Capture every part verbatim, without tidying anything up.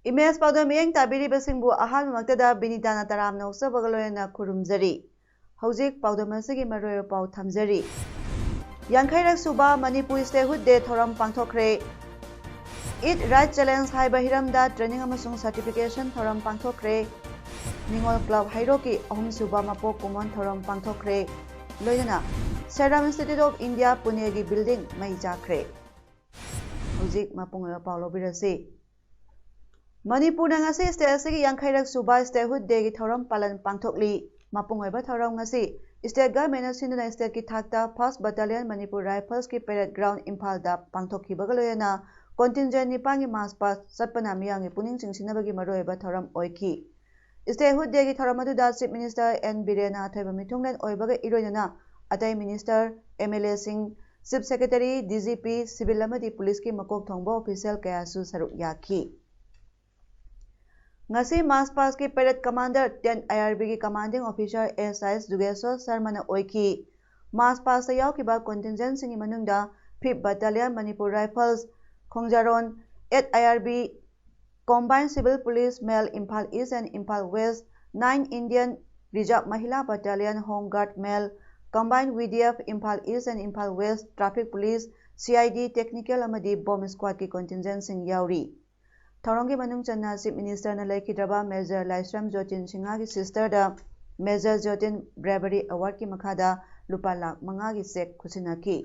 Image ꯄꯥꯎꯗꯝ ꯃꯤꯠꯌꯦꯡ ꯇꯥꯕꯤꯔꯤꯕꯁꯤꯡꯕꯨ ꯑꯍꯥꯟꯕꯃꯛꯇꯗ ꯕꯤꯅꯤꯇꯥꯅ ꯇꯔꯥꯝꯅ ꯑꯣꯛꯆꯕꯒ ꯂꯣꯏꯅꯅ ꯈꯨꯔꯨꯝꯖꯔꯤ꯫ ꯍꯧꯖꯤꯛ ꯄꯥꯎꯗꯝ ꯑꯁꯤꯒꯤ ꯃꯔꯨꯑꯣꯏꯕ ꯄꯥꯎ ꯊꯝꯖꯔꯤ꯫ ꯌꯥꯡꯈꯩꯔꯛ ꯁꯨꯕ ꯃꯅꯤꯄꯨꯔ ꯁ꯭ꯇꯦꯠꯍꯨꯗ ꯗꯦ ꯊꯧꯔꯝ ꯄꯥꯡꯊꯣꯛꯈ꯭ꯔꯦ꯫ ꯏꯠ ꯔꯥꯏꯠ ꯆꯦꯂꯦꯟꯖ ꯍꯥꯏꯕ ꯍꯤꯔꯝꯗ ꯇ꯭ꯔꯦꯅꯤꯡ ꯑꯃꯁꯨꯡ ꯁꯔꯇꯤꯐꯤꯀꯦꯁꯟ ꯊꯧꯔꯝ ꯄꯥꯡꯊꯣꯛꯈ꯭ꯔꯦ꯫ ꯅꯤꯉꯣꯜ ꯀ꯭ꯂꯕ ꯍꯩꯔꯣꯛꯀꯤ ꯑꯍꯨꯝꯁꯨꯕ ꯃꯄꯣꯛ ꯀꯨꯝꯑꯣꯟ ꯊꯧꯔꯝ ꯄꯥꯡꯊꯣꯛꯈ꯭ꯔꯦ꯫ ꯂꯣꯏꯅꯅ Serum Institute of India ꯄꯨꯅꯦꯒꯤ ꯕꯤꯜꯗꯤꯡ ꯃꯩ ꯆꯥꯛꯈ꯭ꯔꯦ꯫ ꯍꯧꯖꯤꯛ ꯃꯄꯨꯡ ꯑꯣꯏꯕ ꯄꯥꯎ ꯂꯧꯕꯤꯔꯁꯤ꯫ ꯃꯅꯤꯄꯨꯔꯅ ꯉꯁꯤ ꯁ꯭ꯇꯦꯠ ꯑꯁꯤꯒꯤ ꯌꯥꯡꯈꯩꯔꯛ ꯁꯨꯕ ꯁ꯭ꯇꯦꯠꯍꯨꯗ ꯗꯦꯒꯤ ꯊꯧꯔꯝ ꯄꯥꯂꯟ ꯄꯥꯡꯊꯣꯛꯂꯤ꯫ ꯃꯄꯨꯡ ꯑꯣꯏꯕ ꯊꯧꯔꯝ ꯉꯁꯤ ꯁ꯭ꯇꯦꯠ ꯒꯚꯔꯟꯃꯦꯟꯠꯅ ꯁꯤꯟꯗꯨꯅ ꯁ꯭ꯇꯦꯠꯀꯤ ꯊꯥꯛꯇ first battalion Manipur ꯔꯥꯏꯐꯜꯁꯀꯤ parade ground ꯏꯝꯐꯥꯜꯗ ꯄꯥꯡꯊꯣꯛꯈꯤꯕꯒ ꯂꯣꯏꯅꯅ ꯀꯣꯟꯇꯤꯟꯖꯦꯟꯠ ꯅꯤꯄꯥꯟꯒꯤ ꯃꯥꯔꯆ ꯄꯥꯁ ꯆꯠꯄꯅ ꯃꯤꯌꯥꯝꯒꯤ ꯄꯨꯛꯅꯤꯡ ꯆꯤꯡꯁꯤꯟꯅꯕꯒꯤ ꯃꯔꯨꯑꯣꯏꯕ ꯊꯧꯔꯝ ꯑꯣꯏꯈꯤ꯫ ꯁ꯭ꯇꯦꯠꯍꯨꯗ ꯗꯦꯒꯤ ꯊꯧꯔꯝ ꯑꯗꯨꯗ ꯆꯤꯐ ꯃꯤꯅꯤꯁꯇꯔ ꯑꯦꯟ ꯕꯤꯔꯦꯟꯅ ꯑꯊꯣꯏꯕ ꯃꯤꯊꯨꯡꯂꯦꯟ ꯑꯣꯏꯕꯒ ꯏꯔꯣꯏꯅꯅ ꯑꯇꯩ ꯃꯤꯅꯤꯁꯇꯔ, ꯑꯦꯝ ꯑꯦꯜ ꯑꯦꯁꯤꯡ, chief secretary, D G P, civil ꯑꯃꯗꯤ ꯄꯨꯂꯤꯁꯀꯤ ꯃꯀꯣꯛ ꯊꯣꯡꯕ ꯑꯣꯐꯤꯁꯤꯌꯦꯜ ꯀꯌꯥꯁꯨ ꯁꯔꯨꯛ ꯌꯥꯈꯤ꯫ ꯉꯁꯤ ꯃꯥꯔꯆ ꯄꯥꯁꯀꯤ parade commander ten I R ꯕꯤꯒꯤ commanding officer S I Jugeshor ꯁꯔꯃꯅ ꯑꯣꯏꯈꯤ꯫ ꯃꯥꯔꯆ ꯄꯥꯁꯇ ꯌꯥꯎꯈꯤꯕ ꯀꯣꯟꯇꯤꯟꯖꯦꯟꯠꯁꯤꯡꯒꯤ ꯃꯅꯨꯡꯗ fifth battalion Manipur rifles, Khongjaron, eight I R B, Combined Civil Police Male Imphal East and Imphal West, Nine Indian Reserve Mahila Battalion Home Guard Male, Combined V D F Imphal East and Imphal West, Traffic Police, C I D, Technical ꯑꯃꯗꯤ Bomb Squadꯀꯤ ꯀꯣꯟꯇꯤꯟꯖꯦꯟꯠꯁꯤꯡ ꯌꯥꯎꯔꯤ꯫ ꯊꯧꯔꯝꯒꯤ ꯃꯅꯨꯡ ꯆꯟꯅ chief ꯃꯤꯅꯤꯁꯇꯔꯅ ꯂꯩꯈꯤꯗ꯭ꯔꯕ major ꯂꯥꯏꯁ꯭ꯔꯝ ꯖꯣꯇꯤꯟ ꯁꯤꯡꯍꯒꯤ ꯁꯤꯁꯇꯔꯗ major ꯖꯣꯇꯤꯟ ꯕ꯭ꯔꯦꯚꯔꯤ ꯑꯦꯋꯥꯔꯗꯀꯤ ꯃꯈꯥꯗ ꯂꯨꯄꯥ ꯂꯥꯈ ꯃꯉꯥꯒꯤ check ꯈꯨꯠꯁꯤꯟꯅꯈꯤ꯫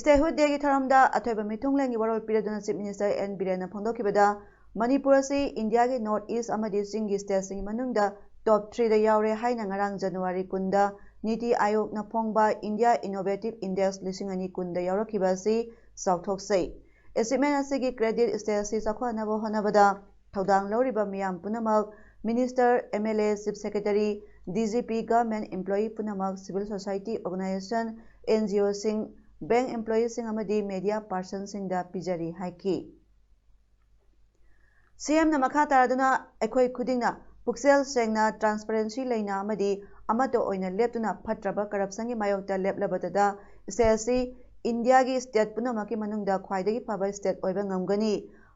ꯁ꯭ꯇꯦꯠꯍꯨꯗ ꯗꯦꯒꯤ ꯊꯧꯔꯝꯗ ꯑꯊꯣꯏꯕ ꯃꯤꯊꯨꯡꯂꯦꯟꯒꯤ ꯋꯥꯔꯣꯜ ꯄꯤꯔꯗꯨꯅ ꯆꯤꯐ ꯃꯤꯅꯤꯁꯇꯔ ꯑꯦꯟ ꯕꯤꯔꯦꯟꯅ ꯐꯣꯡꯗꯣꯛꯈꯤꯕꯗ, ꯃꯅꯤꯄꯨꯔ ꯑꯁꯤ ꯏꯟꯗꯤꯌꯥꯒꯤ ꯅꯣꯔꯠ ꯏꯁ꯭ꯠ ꯑꯃꯗꯤ ꯆꯤꯡꯒꯤ ꯁ꯭ꯇꯦꯠꯁꯤꯡꯒꯤ ꯃꯅꯨꯡꯗ ꯇꯣꯞ ꯊ꯭ꯔꯤꯗ ꯌꯥꯎꯔꯦ ꯍꯥꯏꯅ ꯉꯔꯥꯡ ꯖꯅꯋꯥꯔꯤ ꯀꯨꯟꯗ ꯅꯤꯇꯤ ꯑꯥꯌꯣꯒꯅ ꯐꯣꯡꯕ ꯏꯟꯗꯤꯌꯥ ꯏꯅꯣꯚꯦꯇꯤꯚ ꯏꯟꯗꯦꯛꯁ ꯂꯤꯁꯤꯡ ꯑꯅꯤ ꯀꯨꯟꯗ ꯌꯥꯎꯔꯛꯈꯤꯕ ꯑꯁꯤ ꯆꯥꯎꯊꯣꯛꯆꯩ꯫ Achievement ꯑꯁꯤꯒꯤ credit state ꯑꯁꯤ ꯆꯥꯎꯈꯠꯅꯕ ꯍꯣꯠꯅꯕꯗ ꯊꯧꯗꯥꯡ ꯂꯧꯔꯤꯕ ꯃꯤꯌꯥꯝ ꯄꯨꯝꯅꯃꯛ, Minister, M L A, Chief Secretary, D G P, government employee ꯄꯨꯝꯅꯃꯛ, civil society organization, N G O ꯁꯤꯡ, bank employee ꯁꯤꯡ ꯑꯃꯗꯤ media person ꯁꯤꯡꯗ ꯄꯤꯖꯔꯤ ꯍꯥꯏꯈꯤ꯫ C M ꯅ ꯃꯈꯥ ꯇꯥꯔꯗꯨꯅ ꯑꯩꯈꯣꯏ ꯈꯨꯗꯤꯡꯅ ꯄꯨꯛꯆꯦꯜ ꯁꯦꯡꯅ, transparency ꯂꯩꯅ ꯑꯃꯗꯤ ꯑꯃꯠꯇ ꯑꯣꯏꯅ ꯂꯦꯞꯇꯨꯅ ꯐꯠꯇ꯭ꯔꯕ corruption ꯒꯤ ꯃꯥꯌꯣꯛꯇ ꯂꯦꯞꯂꯕꯗ state ꯑꯁꯤ India ꯒꯤ state ꯄꯨꯝꯅꯃꯛꯀꯤ ꯃꯅꯨꯡꯗ ꯈ꯭ꯋꯥꯏꯗꯒꯤ ꯐꯕ state ꯑꯣꯏꯕ ꯉꯝꯒꯅꯤ꯫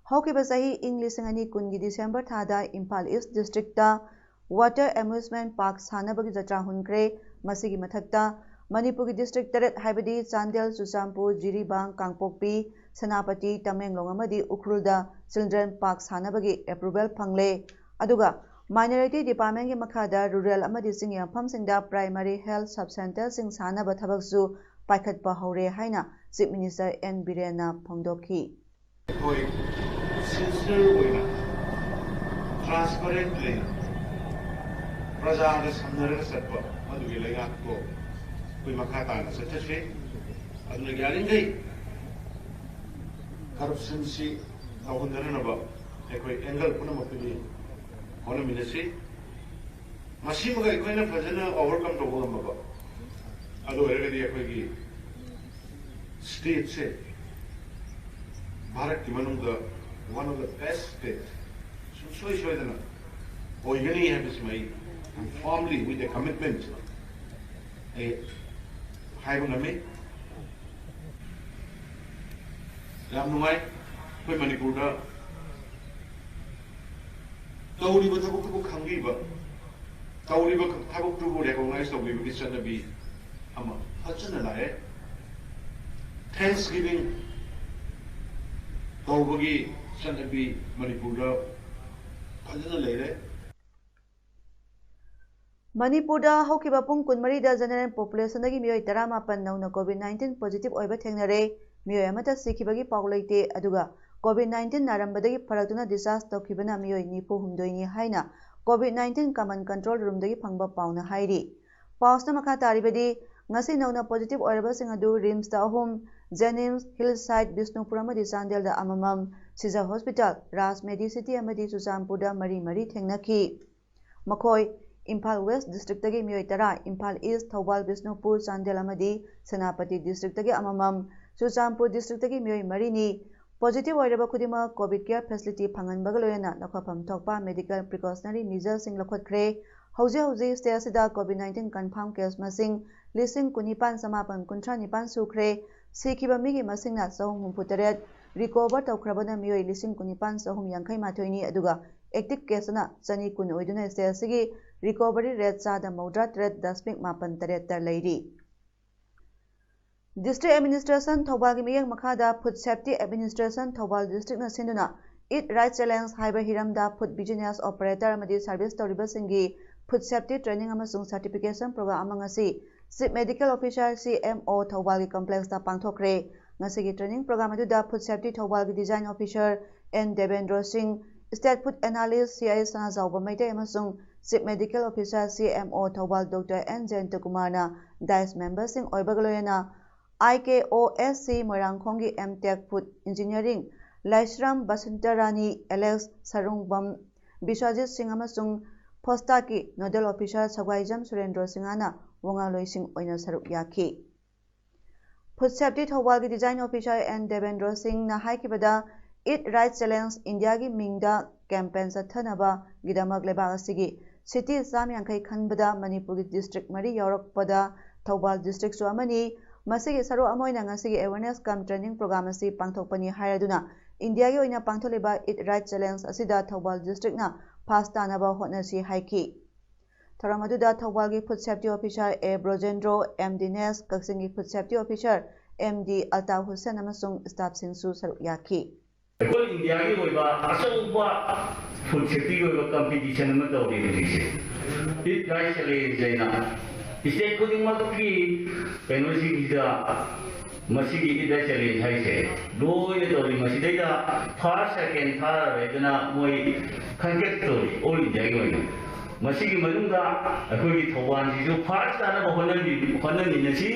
ꯍꯧꯈꯤꯕ ꯆꯍꯤ ꯏꯪ ꯂꯤꯁꯤꯡ ꯑꯅꯤ ꯀꯨꯟꯒꯤ December ꯊꯥꯗ Imphal East district ꯇ water amusement park ꯁꯥꯅꯕꯒꯤ ꯖꯇ꯭ꯔꯥ ꯍꯨꯟꯈ꯭ꯔꯦ꯫ ꯃꯁꯤꯒꯤ ꯃꯊꯛꯇ ꯃꯅꯤꯄꯨꯔꯒꯤ district ꯇꯔꯦꯠ ꯍꯥꯏꯕꯗꯤ ꯆꯥꯟꯗꯦꯜ, ꯆꯨꯔꯆꯥꯟꯄꯨꯔ, ꯖꯤꯔꯤꯕꯥꯝ, ꯀꯥꯡꯄꯣꯛꯄꯤ, ꯁꯦꯅꯥꯄꯇꯤ, ꯇꯃꯦꯡꯂꯣꯡ ꯑꯃꯗꯤ ꯎꯈ꯭ꯔꯨꯜꯗ children park ꯁꯥꯅꯕꯒꯤ approval ꯐꯪꯂꯦ꯫ ꯑꯗꯨꯒ minority department ꯀꯤ ꯃꯈꯥꯗ rural ꯑꯃꯗꯤ ꯆꯤꯡꯒꯤ ꯃꯐꯝꯁꯤꯡꯗ primary health sub center ꯁꯤꯡ ꯁꯥꯅꯕ ꯊꯕꯛꯁꯨ ꯄꯥꯏꯈꯠꯄ ꯍꯧꯔꯦ ꯍꯥꯏꯅ Chief Minister N ꯕꯤꯔꯦꯟꯅ ꯐꯣꯡꯗꯣꯛꯈꯤ꯫ ꯑꯩꯈꯣꯏ sincere ꯑꯣꯏꯅ, transparent ꯂꯩꯅ, ꯄ꯭ꯔꯖꯥꯗ ꯁꯝꯅꯔꯒ ꯆꯠꯄ ꯃꯗꯨꯒꯤ ꯂꯩꯉꯥꯛꯇꯣ ꯑꯩꯈꯣꯏ ꯃꯈꯥ ꯇꯥꯅ ꯆꯠꯊꯁꯤ꯫ ꯑꯗꯨꯅ ꯌꯥꯔꯤꯈꯩ corruption ꯁꯤ ꯇꯧꯍꯟꯗꯅꯅꯕ ꯑꯩꯈꯣꯏ angle ꯄꯨꯝꯅꯃꯛꯇꯒꯤ ꯍꯣꯠꯅꯃꯤꯟꯅꯁꯤ꯫ ꯃꯁꯤꯃꯒ ꯑꯩꯈꯣꯏꯅ ꯐꯖꯅ overcome ꯇꯧꯕ ꯉꯝꯃꯕ, ꯑꯗꯨ ꯑꯣꯏꯔꯒꯗꯤ ꯑꯩꯈꯣꯏꯒꯤ state ꯁꯦ ꯚꯥꯔꯠꯀꯤ ꯃꯅꯨꯡꯗ one of the best state ꯁꯨꯡꯁꯣꯏ ꯁꯣꯏꯗꯅ ꯑꯣꯏꯒꯅꯤ ꯍꯥꯏꯕꯁꯤꯃ ꯑꯩ firmly with a commitment ꯑꯩ ꯍꯥꯏꯕ ꯉꯝꯃꯤ꯫ ꯌꯥꯝ ꯅꯨꯡꯉꯥꯏ, ꯑꯩꯈꯣꯏ ꯃꯅꯤꯄꯨꯔꯗ ꯇꯧꯔꯤꯕ ꯊꯕꯛꯇꯨꯕꯨ ꯈꯪꯕꯤꯕ, ꯇꯧꯔꯤꯕ ꯊꯕꯛꯇꯨꯕꯨ recognize ꯇꯧꯕꯤꯕꯒꯤ ꯆꯠꯅꯕꯤ ꯑꯃ ꯐꯖꯅ ꯂꯥꯛꯑꯦ꯫ Thanksgiving ꯇꯧꯕꯒꯤ ꯆꯠꯅꯕꯤ ꯃꯅꯤꯄꯨꯔꯗ ꯐꯖꯅ ꯂꯩꯔꯦ꯫ ꯃꯅꯤꯄꯨꯔꯗ ꯍꯧꯈꯤꯕ ꯄꯨꯡ ꯀꯨꯟꯃꯔꯤꯗ general population ꯗꯒꯤ ꯃꯤꯑꯣꯏ ꯇꯔꯥꯃꯥꯄꯟ ꯅꯧꯅ COVID nineteen positive ꯑꯣꯏꯕ ꯊꯦꯡꯅꯔꯦ꯫ ꯃꯤꯑꯣꯏ ꯑꯃꯠꯇ ꯁꯤꯈꯤꯕꯒꯤ ꯄꯥꯎ ꯂꯩꯇꯦ꯫ ꯑꯗꯨꯒ COVID nineteen ꯅꯥꯔꯝꯕꯗꯒꯤ ꯐꯔꯛꯇꯨꯅ discharge ꯇꯧꯈꯤꯕꯅ ꯃꯤꯑꯣꯏ ꯅꯤꯐꯨ ꯍꯨꯝꯗꯣꯏꯅꯤ ꯍꯥꯏꯅ COVID nineteen command control room ꯗꯒꯤ ꯐꯪꯕ ꯄꯥꯎꯅ ꯍꯥꯏꯔꯤ꯫ ꯄꯥꯎꯁꯤꯅ ꯃꯈꯥ ꯇꯥꯔꯤꯕꯗꯤ, ꯉꯁꯤ ꯅꯧꯅ positive ꯑꯣꯏꯔꯕꯁꯤꯡ ꯑꯗꯨ RIMS ꯇ ꯑꯍꯨꯝ, ꯖꯦꯅꯤꯝꯁ, ꯍꯤꯜ ꯁꯥꯏꯠ, ꯕꯤꯁꯅꯨꯄꯨꯔ ꯑꯃꯗꯤ ꯆꯥꯟꯗꯦꯜꯗ ꯑꯃꯃꯝ, ꯁꯤꯖ ꯍꯣꯁꯄꯤꯇꯥꯜ, ꯔꯥꯖ ꯃꯦꯗꯤ ꯁꯤꯇꯤ ꯑꯃꯗꯤ ꯆꯨꯔꯆꯥꯟꯄꯨꯔꯗ ꯃꯔꯤ ꯃꯔꯤ ꯊꯦꯡꯅꯈꯤ꯫ ꯃꯈꯣꯏ ꯏꯝꯐꯥꯜ ꯋꯦꯁ ꯗꯤꯁꯇ꯭ꯔꯤꯛꯇꯒꯤ ꯃꯤꯑꯣꯏ ꯇꯔꯥ, ꯏꯝꯐꯥꯜ ꯏꯁ, ꯊꯧꯕꯥꯜ, ꯕꯤꯁꯅꯨꯄꯨꯔ, ꯆꯥꯟꯗꯦꯜ ꯑꯃꯗꯤ ꯁꯦꯅꯥꯄꯇꯤ ꯗꯤꯁꯇ꯭ꯔꯤꯛꯇꯒꯤ ꯑꯃꯃꯝ, ꯆꯨꯔꯆꯥꯟꯄꯨꯔ ꯗꯤꯁꯇ꯭ꯔꯤꯛꯇꯒꯤ ꯃꯤꯑꯣꯏ ꯃꯔꯤꯅꯤ꯫ ꯄꯣꯖꯤꯇꯤꯚ ꯑꯣꯏꯔꯕ ꯈꯨꯗꯤꯡꯃꯛ ꯀꯣꯚꯤꯗ ꯀꯦꯌꯔ ꯐꯦꯁꯤꯂꯤꯇꯤ ꯐꯪꯍꯟꯕꯒ ꯂꯣꯏꯅꯅ ꯂꯧꯈꯠꯐꯝ ꯊꯣꯛꯄ ꯃꯦꯗꯤꯀꯦꯜ ꯄ꯭ꯔꯤꯀꯣꯁꯅꯔꯤ ꯃꯤꯖꯔꯁꯤꯡ ꯂꯧꯈꯠꯈ꯭ꯔꯦ꯫ ꯍꯧꯖꯤꯛ ꯍꯧꯖꯤꯛ ꯁ꯭ꯇꯦꯠ ꯑꯁꯤꯗ ꯀꯣꯚꯤꯗ ꯅꯥꯏꯟꯇꯤꯟ ꯀꯟꯐꯥꯔꯝ ꯀꯦꯁ ꯃꯁꯤꯡ ꯂꯤꯁꯤꯡ ꯀꯨꯟꯅꯤꯄꯥꯟ ꯆꯃꯥꯄꯟ ꯀꯨꯟꯊ꯭ꯔꯥ ꯅꯤꯄꯥꯟ ꯁꯨꯈ꯭ꯔꯦ꯫ ꯁꯤꯈꯤꯕ ꯃꯤꯒꯤ ꯃꯁꯤꯡꯅ ꯆꯍꯨꯝ ꯍꯨꯝꯐꯨ ꯇꯔꯦꯠ, ꯔꯤꯀꯣꯚꯔ ꯇꯧꯈ꯭ꯔꯕꯅ ꯃꯤꯑꯣꯏ ꯂꯤꯁꯤꯡ ꯀꯨꯟꯅꯤꯄꯥꯟ ꯆꯍꯨꯝ ꯌꯥꯡꯈꯩ ꯃꯥꯊꯣꯏꯅꯤ, ꯑꯗꯨꯒ ꯑꯦꯛꯇꯤꯚ ꯀꯦꯁꯅ ꯆꯅꯤ ꯀꯨꯟ ꯑꯣꯏꯗꯨꯅ ꯁ꯭ꯇꯦꯠ ꯑꯁꯤꯒꯤ ꯔꯤꯀꯣꯚꯔꯤ ꯔꯦꯠ ꯆꯥꯗ ꯃꯧꯗ꯭ꯔꯥ ꯇꯔꯦꯠ ꯗꯁꯃꯤꯛ ꯃꯥꯄꯟ ꯇꯔꯦꯠꯇ ꯂꯩꯔꯤ꯫ ꯗꯤꯁꯇ꯭ꯔꯤꯛ ꯑꯦꯗꯃꯤꯅꯤꯁꯇ꯭ꯔꯦꯁꯟ ꯊꯧꯕꯥꯜꯒꯤ ꯃꯤꯠꯌꯦꯡ ꯃꯈꯥꯗ ꯐꯨꯗ ꯁꯦꯐꯇꯤ ꯑꯦꯗꯃꯤꯅꯤꯁꯇ꯭ꯔꯦꯁꯟ ꯊꯧꯕꯥꯜ ꯗꯤꯁꯇ꯭ꯔꯤꯛꯅ ꯁꯤꯟꯗꯨꯅ ꯏꯠ ꯔꯥꯏꯠ ꯆꯦꯂꯦꯟꯖ ꯍꯥꯏꯕ ꯍꯤꯔꯝꯗ ꯐꯨꯗ ꯕꯤꯖꯤꯅꯦꯁ ꯑꯣꯄꯔꯦꯇꯔ ꯑꯃꯗꯤ ꯁꯔꯚꯤꯁ ꯇꯧꯔꯤꯕꯁꯤꯡꯒꯤ ꯐꯨꯗ ꯁꯦꯐꯇꯤ ꯇ꯭ꯔꯦꯅꯤꯡ ꯑꯃꯁꯨꯡ ꯁꯔꯇꯤꯐꯤꯀꯦꯁꯟ ꯄ꯭ꯔꯣꯒ꯭ꯔꯥꯝ ꯑꯃ ꯉꯁꯤ chief medical officer, C M O, ꯊꯧꯕꯥꯜꯒꯤ ꯀꯝꯄ꯭ꯂꯦꯛꯁꯇ ꯄꯥꯡꯊꯣꯛꯈ꯭ꯔꯦ꯫ ꯉꯁꯤꯒꯤ ꯇ꯭ꯔꯦꯅꯤꯡ ꯄ꯭ꯔꯣꯒ꯭ꯔꯥꯝ ꯑꯗꯨꯗ ꯐꯨꯗ ꯁꯦꯐꯇꯤ ꯊꯧꯕꯥꯜꯒꯤ design officer N Debendro Singh, state food analyst C I Sanajaoba Meitei ꯑꯃꯁꯨꯡ chief medical officer, C M O, Thoubal doctor N ꯖꯌꯟꯇꯀꯨꯃꯥꯔꯅ ꯗꯥꯏꯁ ꯃꯦꯝꯕꯔꯁꯤꯡ ꯑꯣꯏꯕꯒ ꯂꯣꯏꯅꯅ I K O S C ꯃꯣꯏꯔꯥꯡꯈꯣꯡꯒꯤ M tech food engineering Laishram Basantarani, Alex Sarungbam, Biswajit ꯁꯤꯡ ꯑꯃꯁꯨꯡ ꯐꯣꯁꯇꯥꯀꯤ ꯅꯣꯗꯦꯜ ꯑꯣꯐꯤꯁꯥꯔ ꯁꯒ꯭ꯋꯥꯏꯖꯝ ꯁꯨꯔꯦꯟꯗ꯭ꯔꯣ ꯁꯤꯡꯍꯅ ꯋꯥꯉꯥꯡꯂꯣꯏꯁꯤꯡ ꯑꯣꯏꯅ ꯁꯔꯨꯛ ꯌꯥꯈꯤ꯫ ꯐꯨꯗ ꯁꯦꯐꯇꯤ ꯊꯧꯕꯥꯜꯒꯤ ꯗꯤꯖꯥꯏꯟ ꯑꯣꯐꯤꯁꯥꯔ ꯑꯦꯟ ꯗꯦꯕꯦꯟꯗ꯭ꯔꯣ ꯁꯤꯡꯅ ꯍꯥꯏꯈꯤꯕꯗ, ꯏꯠ ꯔꯥꯏꯠ ꯆꯦꯂꯦꯟꯖ ꯏꯟꯗꯤꯌꯥꯒꯤ ꯃꯤꯡꯗ ꯀꯦꯝꯄꯦꯟ ꯆꯠꯊꯅꯕꯒꯤꯗꯃꯛ ꯂꯩꯕꯥꯛ ꯑꯁꯤꯒꯤ ꯁꯤꯇꯤ ꯆꯥꯝ ꯌꯥꯡꯈꯩ ꯈꯟꯕꯗ ꯃꯅꯤꯄꯨꯔꯒꯤ ꯗꯤꯁꯇ꯭ꯔꯤꯛ ꯃꯔꯤ ꯌꯥꯎꯔꯛꯄꯗ ꯊꯧꯕꯥꯜ ꯗꯤꯁꯇ꯭ꯔꯤꯛꯁꯨ ꯑꯃꯅꯤ꯫ ꯃꯁꯤꯒꯤ ꯁꯔꯨꯛ ꯑꯃ ꯑꯣꯏꯅ ꯉꯁꯤꯒꯤ ꯑꯦꯋꯦꯔꯅꯦꯁ ꯀꯝ ꯇ꯭ꯔꯦꯅꯤꯡ ꯄ꯭ꯔꯣꯒ꯭ꯔꯥꯝ ꯑꯁꯤ ꯄꯥꯡꯊꯣꯛꯄꯅꯤ ꯍꯥꯏꯔꯗꯨꯅ, ꯏꯟꯗꯤꯌꯥꯒꯤ ꯑꯣꯏꯅ ꯄꯥꯡꯊꯣꯛꯂꯤꯕ ꯏꯠ ꯔꯥꯏꯠ ꯆꯦꯂꯦꯟꯖ ꯑꯁꯤꯗ ꯊꯧꯕꯥꯜ ꯗꯤꯁꯇ꯭ꯔꯤꯛꯅ ꯐꯥꯁ ꯇꯥꯅꯕ ꯍꯣꯠꯅꯁꯤ ꯍꯥꯏꯈꯤ꯫ ꯊꯧꯔꯝ ꯑꯗꯨꯗ ꯊꯧꯕꯥꯜꯒꯤ food safety officer A Brojendro, M Dinesh, ꯀꯛꯆꯤꯡꯒꯤ food safety officer M D Alta Hussain ꯑꯃꯁꯨꯡ ꯁ꯭ꯇꯥꯐꯁꯤꯡꯁꯨ ꯁꯔꯨꯛ ꯌꯥꯈꯤ꯫ ꯑꯩꯈꯣꯏ ꯏꯟꯗꯤꯌꯥꯒꯤ ꯑꯣꯏꯕ ꯑꯆꯧꯕ ꯐꯨꯗ ꯁꯦꯐꯇꯤꯒꯤ ꯑꯣꯏꯕ ꯀꯝꯄꯤꯇꯤꯁꯟ ꯑꯃ ꯇꯧꯔꯤ ꯍꯧꯖꯤꯛꯁꯦ, ꯏꯠ ꯔꯥꯏꯠ ꯆꯦꯂꯦꯟꯖ ꯍꯥꯏꯅ꯫ ꯁ꯭ꯇꯦꯠ ꯈꯨꯗꯤꯡꯃꯛꯀꯤ ꯀꯩꯅꯣꯁꯤꯡꯁꯤꯗ ꯃꯁꯤꯒꯤ ꯏꯠ ꯔꯥꯏꯠ ꯆꯦꯂꯦꯟꯖ ꯍꯥꯏꯁꯦ ꯂꯣꯏꯅ ꯇꯧꯔꯤ꯫ ꯃꯁꯤꯗꯩꯗ ꯐꯥꯔꯁ, ꯁꯦꯀꯦꯟ, ꯊꯥꯔꯠ ꯍꯥꯏꯗꯅ ꯃꯣꯏ ꯈꯟꯒꯠ ꯇꯧꯔꯤ ꯑꯣꯜ ꯏꯟꯗꯤꯌꯥꯒꯤ ꯑꯣꯏꯅ꯫ ꯃꯁꯤꯒꯤ ꯃꯅꯨꯡꯗ ꯑꯩꯈꯣꯏꯒꯤ ꯊꯧꯕꯥꯜꯁꯤꯁꯨ ꯐꯥꯔꯁ ꯇꯥꯅꯕ ꯍꯣꯠꯅꯃꯤ-, ꯍꯣꯠꯅꯃꯤꯟꯅꯁꯤ꯫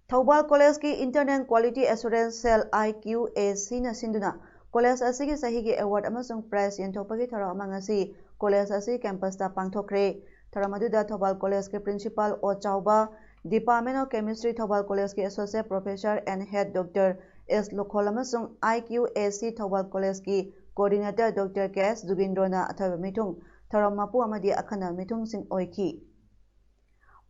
ꯊꯧꯕꯥꯜ ꯀꯣꯂꯦꯖꯀꯤ Internal Quality Assurance Cell, I Q A C ꯅ ꯁꯤꯟꯗꯨꯅ ꯀꯣꯂꯦꯖ ꯑꯁꯤꯒꯤ ꯆꯍꯤꯒꯤ ꯑꯦꯋꯥꯔꯗ ꯑꯃꯁꯨꯡ ꯄ꯭ꯔꯥꯏꯖ ꯌꯦꯟꯊꯣꯛꯄꯒꯤ ꯊꯧꯔꯝ ꯑꯃ ꯉꯁꯤ ꯀꯣꯂꯦꯖ ꯑꯁꯤ ꯀꯦꯝꯄꯁꯇ ꯄꯥꯡꯊꯣꯛꯈ꯭ꯔꯦ꯫ ꯊꯧꯔꯝ ꯑꯗꯨꯗ ꯊꯧꯕꯥꯜ ꯀꯣꯂꯦꯖꯀꯤ Principal ꯑꯣ ꯆꯥꯎꯕ, Department of Chemistry ꯊꯧꯕꯥꯜ ꯀꯣꯂꯦꯖꯀꯤ Associate Professor and Head Doctor S ꯂꯣꯈꯣꯜ ꯑꯃꯁꯨꯡ I Q A C Thoubal ꯀꯣꯂꯦꯖꯀꯤ Coordinator Doctor K S ꯖꯨꯒꯤꯟꯗ꯭ꯔꯣꯅ ꯑꯊꯣꯏꯕ ꯃꯤꯊꯨꯡ, ꯊꯧꯔꯝ ꯃꯄꯨ ꯑꯃꯗꯤ ꯑꯈꯟꯅꯕ ꯃꯤꯊꯨꯡꯁꯤꯡ ꯑꯣꯏꯈꯤ꯫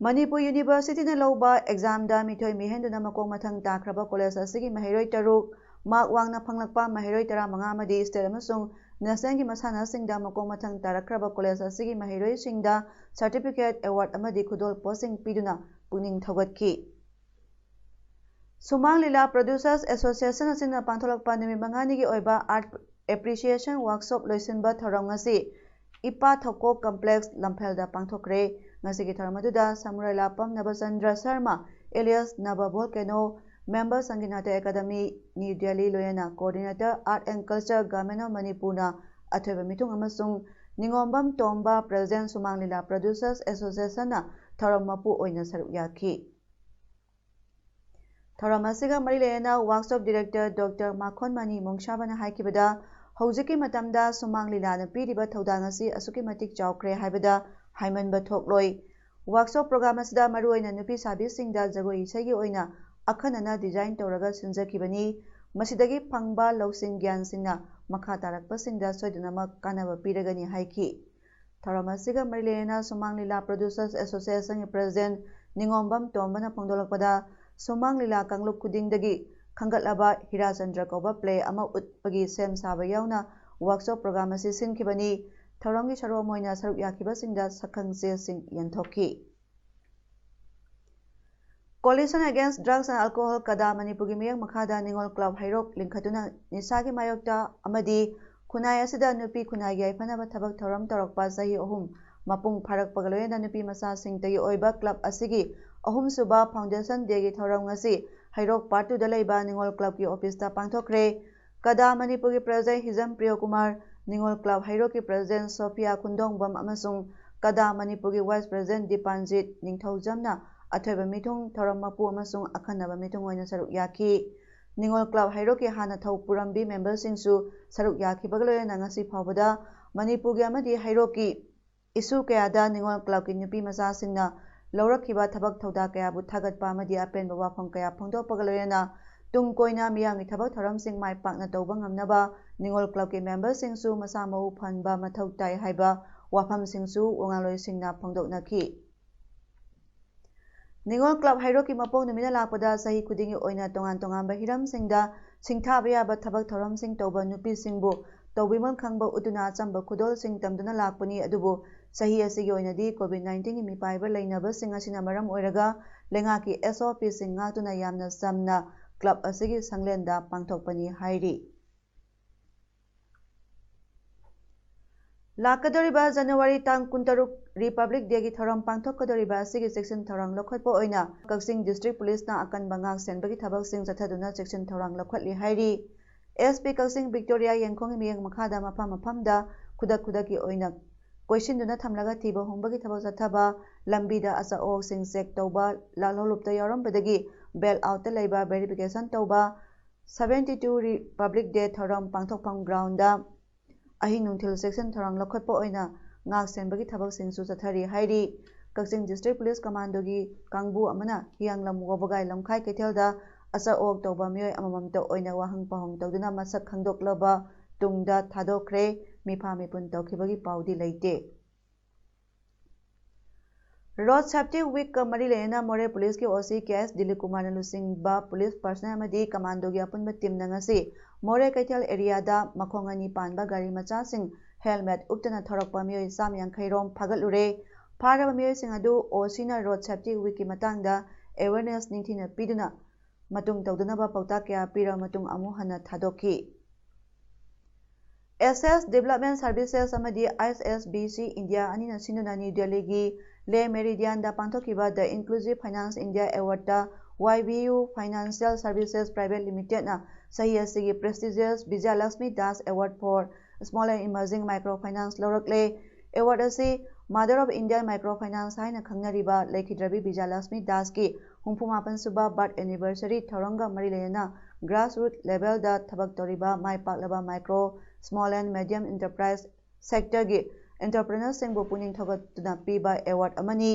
ꯃꯅꯤꯄꯨꯔ ꯌꯨꯅꯤꯚꯔꯁꯤꯇꯤꯅ ꯂꯧꯕ ꯑꯦꯛꯖꯥꯝꯗ ꯃꯤꯊꯣꯏ ꯃꯤꯍꯦꯟꯗꯨꯅ ꯃꯀꯣꯛ ꯃꯊꯪ ꯇꯥꯈ꯭ꯔꯕ ꯀꯣꯂꯦꯖ ꯑꯁꯤꯒꯤ ꯃꯍꯩꯔꯣꯏ ꯇꯔꯨꯛ, ꯃꯥꯔꯛ ꯋꯥꯡꯅ ꯐꯪꯂꯛꯄ ꯃꯍꯩꯔꯣꯏ ꯇꯔꯥꯃꯉꯥ ꯑꯃꯗꯤ ꯁ꯭ꯇꯦꯠ ꯑꯃꯁꯨꯡ ꯅꯦꯁꯅꯦꯜꯒꯤ ꯃꯁꯥꯟꯅꯁꯤꯡꯗ ꯃꯀꯣꯛ ꯃꯊꯪ ꯇꯥꯔꯛꯈ꯭ꯔꯕ ꯀꯣꯂꯦꯖ ꯑꯁꯤꯒꯤ ꯃꯍꯩꯔꯣꯏꯁꯤꯡꯗ ꯁꯥꯔꯇꯤꯐꯤꯀꯦꯠ, ꯑꯦꯋꯥꯔꯗ ꯑꯃꯗꯤ ꯈꯨꯗꯣꯜꯄꯣꯠꯁꯤꯡ ꯄꯤꯗꯨꯅ ꯄꯨꯛꯅꯤꯡ ꯊꯧꯒꯠꯈꯤ꯫ ꯁꯨꯃꯥꯡ ꯂꯤꯂꯥ Producers Association ꯑꯁꯤꯅ ꯄꯥꯡꯊꯣꯛꯂꯛꯄ ꯅꯨꯃꯤꯠ ꯃꯉꯥꯅꯤꯒꯤ ꯑꯣꯏꯕ Art Appreciation Workshop ꯂꯣꯏꯁꯤꯟꯕ ꯊꯧꯔꯝ ꯉꯁꯤ ꯏꯄꯥ ꯊꯧꯀꯣꯛ Complex ꯂꯝꯐꯦꯜꯗ ꯄꯥꯡꯊꯣꯛꯈ꯭ꯔꯦ꯫ ꯉꯁꯤꯒꯤ ꯊꯧꯔꯝ ꯑꯗꯨꯗ ꯁꯃꯨꯔꯥꯏ ꯂꯥꯄꯝ ꯅꯕꯆꯟꯗ꯭ꯔ Sharma alias Nava Volcano, member Sanginata Academy, New Delhi, ꯂꯣꯏꯅꯅ Coordinator Art and Culture, Government of ꯃꯅꯤꯄꯨꯔꯅ ꯑꯊꯣꯏꯕ ꯃꯤꯊꯨꯡ ꯑꯃꯁꯨꯡ ꯅꯤꯉꯣꯝꯕꯝ ꯇꯣꯝꯕ, President ꯁꯨꯃꯥꯡ ꯂꯤꯂꯥ Producers Associationꯅ ꯊꯧꯔꯝ ꯃꯄꯨ ꯑꯣꯏꯅ ꯁꯔꯨꯛ ꯌꯥꯈꯤ꯫ ꯊꯧꯔꯝ ꯑꯁꯤꯒ ꯃꯔꯤ ꯂꯩꯅꯅ Workshop Director Doctor ꯃꯥꯈꯣꯟꯃꯅꯤ ꯃꯣꯡꯁꯥꯕꯅ ꯍꯥꯏꯈꯤꯕꯗ, ꯍꯧꯖꯤꯛꯀꯤ ꯃꯇꯝꯗ ꯁꯨꯃꯥꯡ ꯂꯤꯂꯥꯅ ꯄꯤꯔꯤꯕ ꯊꯧꯗꯥꯡ ꯑꯁꯤ ꯑꯁꯨꯛꯀꯤ ꯃꯇꯤꯛ ꯆꯥꯎꯈ꯭ꯔꯦ ꯍꯥꯏꯕꯗ ꯍꯥꯏꯃꯟꯕ ꯊꯣꯛꯂꯣꯏ꯫ Workshop program ꯑꯁꯤꯗ ꯃꯔꯨꯑꯣꯏꯅ ꯅꯨꯄꯤ ꯁꯥꯕꯤꯁꯤꯡꯗ ꯖꯒꯣꯏ ꯏꯁꯩꯒꯤ ꯑꯣꯏꯅ ꯑꯈꯟꯅꯅ design ꯇꯧꯔꯒ ꯁꯤꯟꯖꯈꯤꯕꯅꯤ꯫ ꯃꯁꯤꯗꯒꯤ ꯐꯪꯕ ꯂꯧꯁꯤꯡ ꯒ꯭ꯌꯥꯟꯁꯤꯡꯅ ꯃꯈꯥ ꯇꯥꯔꯛꯄꯁꯤꯡꯗ ꯁꯣꯏꯗꯅꯃꯛ ꯀꯥꯟꯅꯕ ꯄꯤꯔꯒꯅꯤ ꯍꯥꯏꯈꯤ꯫ ꯊꯧꯔꯝ ꯑꯁꯤꯒ ꯃꯔꯤ ꯂꯩꯅꯅ ꯁꯨꯃꯥꯡ ꯂꯤꯂꯥ Producers Associationꯒꯤ President ꯅꯤꯉꯣꯝꯕꯝ ꯇꯣꯝꯕꯅ ꯐꯣꯡꯗꯣꯛꯂꯛꯄꯗ, ꯁꯨꯃꯥꯡ ꯂꯤꯂꯥ ꯀꯥꯡꯂꯨꯞ ꯈꯨꯗꯤꯡꯗꯒꯤ ꯈꯟꯒꯠꯂꯕ ꯍꯤꯔꯥꯆꯟꯗ꯭ꯔ ꯀꯧꯕ play ꯑꯃ ꯎꯠꯄꯒꯤ ꯁꯦꯝ ꯁꯥꯕ ꯌꯥꯎꯅ workshop program ꯑꯁꯤ ꯁꯤꯟꯈꯤꯕꯅꯤ꯫ ꯊꯧꯔꯝꯒꯤ ꯁꯔꯨꯛ ꯑꯃ ꯑꯣꯏꯅ ꯁꯔꯨꯛ ꯌꯥꯈꯤꯕꯁꯤꯡꯗ ꯁꯛꯈꯪ ꯆꯦꯁꯤꯡ ꯌꯦꯟꯊꯣꯛꯈꯤ꯫ Coalition Against Drugs and Alcohol, ꯀꯗꯥ, ꯃꯅꯤꯄꯨꯔꯒꯤ ꯃꯤꯠꯌꯦꯡ ꯃꯈꯥꯗ ꯅꯤꯉꯣꯜ ꯀ꯭ꯂꯕ ꯍꯩꯔꯣꯛ ꯂꯤꯡꯈꯠꯇꯨꯅ ꯅꯤꯁꯥꯒꯤ ꯃꯥꯌꯣꯛꯇ ꯑꯃꯗꯤ ꯈꯨꯟꯅꯥꯏ ꯑꯁꯤꯗ ꯅꯨꯄꯤ ꯈꯨꯟꯅꯥꯏꯒꯤ ꯌꯥꯏꯐꯅꯕ ꯊꯕꯛ ꯊꯧꯔꯝ ꯇꯧꯔꯛꯄ ꯆꯍꯤ ꯑꯍꯨꯝ ꯃꯄꯨꯡ ꯐꯥꯔꯛꯄꯒ ꯂꯣꯏꯅꯅ ꯅꯨꯄꯤ ꯃꯆꯥꯁꯤꯡꯇꯒꯤ ꯑꯣꯏꯕ ꯀ꯭ꯂꯕ ꯑꯁꯤꯒꯤ ꯑꯍꯨꯝꯁꯨꯕ Foundation Dayꯒꯤ ꯊꯧꯔꯝ ꯉꯁꯤ ꯍꯩꯔꯣꯛ Part Twoꯗ ꯂꯩꯕ ꯅꯤꯉꯣꯜ ꯀ꯭ꯂꯕꯀꯤ ꯑꯣꯐꯤꯁꯇ ꯄꯥꯡꯊꯣꯛꯈ꯭ꯔꯦ꯫ ꯀꯗꯥ ꯃꯅꯤꯄꯨꯔꯒꯤ President ꯍꯤꯖꯝ ꯄ꯭ꯔꯤꯌꯣꯀꯨꯃꯥꯔ, ꯅꯤꯉꯣꯜ ꯀ꯭ꯂꯕ ꯍꯩꯔꯣꯛꯀꯤ President ꯁꯣꯐꯤꯌꯥ ꯈꯨꯟꯗꯣꯡꯕꯝ ꯑꯃꯁꯨꯡ ꯀꯗꯥ ꯃꯅꯤꯄꯨꯔꯒꯤ Vice President ꯗꯤꯄꯥꯟꯖꯤꯠ ꯅꯤꯡꯊꯧꯖꯝꯅ ꯑꯊꯣꯏꯕ ꯃꯤꯊꯨꯡ, ꯊꯧꯔꯝ ꯃꯄꯨ ꯑꯃꯁꯨꯡ ꯑꯈꯟꯅꯕ ꯃꯤꯊꯨꯡ ꯑꯣꯏꯅ ꯁꯔꯨꯛ ꯌꯥꯈꯤ꯫ ꯅꯤꯉꯣꯜ ꯀ꯭ꯂꯕ ꯍꯩꯔꯣꯛꯀꯤ ꯍꯥꯟꯅ ꯊꯧ ꯄꯨꯔꯝꯕꯤ ꯃꯦꯝꯕꯔꯁꯤꯡꯁꯨ ꯁꯔꯨꯛ ꯌꯥꯈꯤꯕꯒ ꯂꯣꯏꯅꯅ ꯉꯁꯤ ꯐꯥꯎꯕꯗ ꯃꯅꯤꯄꯨꯔꯒꯤ ꯑꯃꯗꯤ ꯍꯩꯔꯣꯛꯀꯤ ꯏꯁꯨ ꯀꯌꯥꯗ ꯅꯤꯉꯣꯜ ꯀ꯭ꯂꯕꯀꯤ ꯅꯨꯄꯤ ꯃꯆꯥꯁꯤꯡꯅ ꯂꯧꯔꯛꯈꯤꯕ ꯊꯕꯛ ꯊꯧꯗꯥ ꯀꯌꯥꯕꯨ ꯊꯥꯒꯠꯄ ꯑꯃꯗꯤ ꯑꯄꯦꯟꯕ ꯋꯥꯐꯝ ꯀꯌꯥ ꯐꯣꯡꯗꯣꯛꯄꯒ ꯂꯣꯏꯅꯅ ꯇꯨꯡ ꯀꯣꯏꯅ ꯃꯤꯌꯥꯝꯒꯤ ꯊꯕꯛ ꯊꯧꯔꯝꯁꯤꯡ ꯃꯥꯏ ꯄꯥꯛꯅ ꯇꯧꯕ ꯉꯝꯅꯕ ꯅꯤꯉꯣꯜ ꯀ꯭ꯂꯕꯀꯤ ꯃꯦꯝꯕꯔꯁꯤꯡꯁꯨ ꯃꯁꯥ ꯃꯎ ꯐꯍꯟꯕ ꯃꯊꯧ ꯇꯥꯏ ꯍꯥꯏꯕ ꯋꯥꯐꯝꯁꯤꯡꯁꯨ ꯋꯥꯉꯥꯡꯂꯣꯏꯁꯤꯡꯅ ꯐꯣꯡꯗꯣꯛꯅꯈꯤ꯫ ꯅꯤꯉꯣꯜ ꯀ꯭ꯂꯕ ꯍꯩꯔꯣꯛꯀꯤ ꯃꯄꯣꯛ ꯅꯨꯃꯤꯠꯅ ꯂꯥꯛꯄꯗ ꯆꯍꯤ ꯈꯨꯗꯤꯡꯒꯤ ꯑꯣꯏꯅ ꯇꯣꯉꯥꯟ ꯇꯣꯉꯥꯟꯕ ꯍꯤꯔꯝꯁꯤꯡꯗ ꯁꯤꯡꯊꯥꯕ ꯌꯥꯕ ꯊꯕꯛ ꯊꯧꯔꯝꯁꯤꯡ ꯇꯧꯕ ꯅꯨꯄꯤꯁꯤꯡꯕꯨ ꯇꯧꯕꯤꯃꯜ ꯈꯪꯕ ꯎꯠꯇꯨꯅ ꯑꯆꯝꯕ ꯈꯨꯗꯣꯜꯁꯤꯡ ꯇꯝꯗꯨꯅ ꯂꯥꯛꯄꯅꯤ꯫ ꯑꯗꯨꯕꯨ ꯆꯍꯤ ꯑꯁꯤꯒꯤ ꯑꯣꯏꯅꯗꯤ ꯀꯣꯚꯤꯗ ꯅꯥꯏꯟꯇꯤꯟꯒꯤ ꯃꯤꯄꯥꯏꯕ ꯂꯩꯅꯕꯁꯤꯡ ꯑꯁꯤꯅ ꯃꯔꯝ ꯑꯣꯏꯔꯒ ꯂꯩꯉꯥꯛꯀꯤ ꯑꯦꯁ ꯑꯣ ꯄꯤꯁꯤꯡ ꯉꯥꯛꯇꯨꯅ ꯌꯥꯝꯅ ꯆꯝꯅ ꯀ꯭ꯂꯕ ꯑꯁꯤꯒꯤ ꯁꯪꯂꯦꯟꯗ ꯄꯥꯡꯊꯣꯛꯄꯅꯤ ꯍꯥꯏꯔꯤ꯫ ꯂꯥꯛꯀꯗꯧꯔꯤꯕ ꯖꯅꯋꯥꯔꯤ ꯇꯥꯡ ꯀꯨꯟꯇꯔꯨꯛ ꯔꯤꯄꯕ꯭ꯂꯤꯛ ꯗꯦꯒꯤ ꯊꯧꯔꯝ ꯄꯥꯡꯊꯣꯛꯀꯗꯧꯔꯤꯕ ꯑꯁꯤꯒꯤ ꯆꯦꯛꯁꯤꯟ ꯊꯧꯔꯥꯡ ꯂꯧꯈꯠꯄ ꯑꯣꯏꯅ ꯀꯛꯆꯤꯡ ꯗꯤꯁꯇ꯭ꯔꯤꯛ ꯄꯨꯂꯤꯁꯅ ꯑꯀꯟꯕ ꯉꯥꯛ ꯁꯦꯟꯕꯒꯤ ꯊꯕꯛꯁꯤꯡ ꯆꯠꯊꯗꯨꯅ ꯆꯦꯛꯁꯤꯟ ꯊꯧꯔꯥꯡ ꯂꯧꯈꯠꯂꯤ ꯍꯥꯏꯔꯤ꯫ ꯑꯦꯁ ꯄꯤ ꯀꯛꯆꯤꯡ ꯕꯤꯛꯇꯣꯔꯤꯌꯥ ꯌꯦꯡꯈꯣꯡꯒꯤ ꯃꯤꯠꯌꯦꯡ ꯃꯈꯥꯗ ꯃꯐꯝ ꯃꯐꯝꯗ ꯈꯨꯗꯛ ꯈꯨꯗꯛꯀꯤ ꯑꯣꯏꯅ ꯀꯣꯏꯁꯤꯟꯗꯨꯅ ꯊꯝꯂꯒ ꯊꯤꯕ ꯍꯨꯝꯕꯒꯤ ꯊꯕꯛ ꯆꯠꯊꯕ, ꯂꯝꯕꯤꯗ ꯑꯆꯥ ꯑꯋꯣꯛꯁꯤꯡ ꯆꯦꯛ ꯇꯧꯕ, ꯂꯥꯜꯍꯧꯂꯨꯞꯇ ꯌꯥꯎꯔꯝꯕꯗꯒꯤ ꯕꯦꯜ ꯑꯥꯎꯠꯇ ꯂꯩꯕ ꯚꯦꯔꯤꯐꯤꯀꯦꯁꯟ ꯇꯧꯕ, ꯁꯕꯦꯟꯇꯤ ꯇꯨ ꯔꯤꯄꯕ꯭ꯂꯤꯛ ꯗꯦ ꯊꯧꯔꯝ ꯄꯥꯡꯊꯣꯛꯐꯝ ꯒ꯭ꯔꯥꯎꯟꯗ ꯑꯍꯤꯡ ꯅꯨꯡꯊꯤꯜ ꯆꯦꯛꯁꯤꯟ ꯊꯧꯔꯥꯡ ꯂꯧꯈꯠꯄ ꯑꯣꯏꯅ ꯉꯥꯛ ꯁꯦꯟꯕꯒꯤ ꯊꯕꯛꯁꯤꯡꯁꯨ ꯆꯠꯊꯔꯤ ꯍꯥꯏꯔꯤ꯫ ꯀꯛꯆꯤꯡ ꯗꯤꯁꯇ꯭ꯔꯤꯛ ꯄꯨꯂꯤꯁ ꯀꯃꯥꯟꯗꯣꯒꯤ ꯀꯥꯡꯕꯨ ꯑꯃꯅ ꯍꯤꯌꯥꯡꯂꯝ ꯋꯥꯕꯒꯥꯏ ꯂꯝꯈꯥꯏ ꯀꯩꯊꯦꯜꯗ ꯑꯆꯥ ꯑꯋꯣꯛ ꯇꯧꯕ ꯃꯤꯑꯣꯏ ꯑꯃꯃꯝꯇ ꯑꯣꯏꯅ ꯋꯥꯍꯪ ꯄꯥꯎꯍꯪ ꯇꯧꯗꯨꯅ ꯃꯁꯛ ꯈꯪꯗꯣꯛꯂꯕ ꯇꯨꯡꯗ ꯊꯥꯗꯣꯛꯈ꯭ꯔꯦ꯫ ꯃꯤꯐꯥ ꯃꯤꯄꯨꯟ ꯇꯧꯈꯤꯕꯒꯤ ꯄꯥꯎꯗꯤ ꯂꯩꯇꯦ꯫ ꯔꯣꯗ ꯁꯦꯐꯇꯤ ꯋꯤꯛꯀ ꯃꯔꯤ ꯂꯩꯅꯅ ꯃꯣꯔꯦ ꯄꯨꯂꯤꯁꯀꯤ ꯑꯣ ꯁꯤ ꯀꯦ ꯑꯦꯁ ꯗꯤꯂꯤꯞ ꯀꯨꯃꯥꯔꯅ ꯂꯨꯆꯤꯡꯕ ꯄꯨꯂꯤꯁ ꯄꯔꯁꯅꯦꯜ ꯑꯃꯗꯤ ꯀꯃꯥꯟꯗꯣꯒꯤ ꯑꯄꯨꯟꯕ ꯇꯤꯝꯅ ꯉꯁꯤ ꯃꯣꯔꯦ ꯀꯩꯊꯦꯜ ꯑꯦꯔꯤꯌꯥꯗ ꯃꯈꯣꯡ ꯑꯅꯤ ꯄꯥꯟꯕ ꯒꯥꯔꯤ ꯃꯆꯥꯁꯤꯡ ꯍꯦꯜꯃꯦꯠ ꯎꯞꯇꯅ ꯊꯧꯔꯛꯄ ꯃꯤꯑꯣꯏ ꯆꯥꯝꯃ ꯌꯥꯡꯈꯩ ꯔꯣꯝ ꯐꯥꯒꯠꯂꯨꯔꯦ꯫ ꯐꯥꯔꯕ ꯃꯤꯑꯣꯏꯁꯤꯡ ꯑꯗꯨ ꯑꯣ ꯁꯤꯅ ꯔꯣꯗ ꯁꯦꯐꯇꯤ ꯋꯤꯛꯀꯤ ꯃꯇꯥꯡꯗ ꯑꯦꯋꯦꯔꯅꯦꯁ ꯅꯤꯡꯊꯤꯅ ꯄꯤꯗꯨꯅ ꯃꯇꯨꯡ ꯇꯧꯗꯅꯕ ꯄꯥꯎꯇꯥꯛ ꯀꯌꯥ ꯄꯤꯔꯕ ꯃꯇꯨꯡ ꯑꯃꯨꯛ ꯍꯟꯅ ꯊꯥꯗꯣꯛꯈꯤ꯫ ꯑꯦꯁ ꯑꯦꯁ ꯗꯤꯕꯦꯂꯞꯃꯦꯟ ꯁꯔꯚꯤꯁꯦꯁ ꯑꯃꯗꯤ ꯑꯥꯏ ꯑꯦꯁ ꯑꯦꯁ ꯕꯤ ꯁꯤ ꯏꯟꯗꯤꯌꯥ ꯑꯅꯤꯅ ꯁꯤꯟꯗꯨꯅ ꯅ꯭ꯌꯨ ꯗꯦꯜꯂꯤꯒꯤ ꯂꯦ ꯃꯦꯔꯤꯗꯤꯌꯥꯟꯗ ꯄꯥꯡꯊꯣꯛꯈꯤꯕ ꯗ ꯏꯟꯀ꯭ꯂꯨꯁꯤꯚ ꯐꯥꯏꯅꯥꯟꯁ ꯏꯟꯗꯤꯌꯥ ꯑꯦꯋꯥꯔꯗꯇ Y B U financial services private ꯂꯤꯃꯤꯇꯦꯗꯅ ꯆꯍꯤ ꯑꯁꯤꯒꯤ prestigious Bijaylakshmi Das award for small and emerging micro finance ꯂꯧꯔꯛꯂꯦ꯫ ꯑꯦꯋꯥꯔꯗ ꯑꯁꯤ Mother of Indian Microfinance ꯍꯥꯏꯅ ꯈꯪꯅꯔꯤꯕ ꯂꯩꯈꯤꯗ꯭ꯔꯕꯤ ꯕꯤꯖꯌꯂꯛꯁꯃꯤ ꯗꯥꯁꯀꯤ ꯍꯨꯝꯐꯨ ꯃꯥꯄꯟ ꯁꯨꯕ birth anniversary ꯊꯧꯔꯝꯒ ꯃꯔꯤ ꯂꯩꯅꯅ grassroot levelꯗ ꯊꯕꯛ ꯇꯧꯔꯤꯕ ꯃꯥꯏ ꯄꯥꯛꯂꯕ micro, small and medium enterprise sectorꯒꯤ entrepreneurꯁꯤꯡꯕꯨ ꯄꯨꯛꯅꯤꯡ ꯊꯧꯒꯠꯇꯨꯅ ꯄꯤꯕ award ꯑꯃꯅꯤ꯫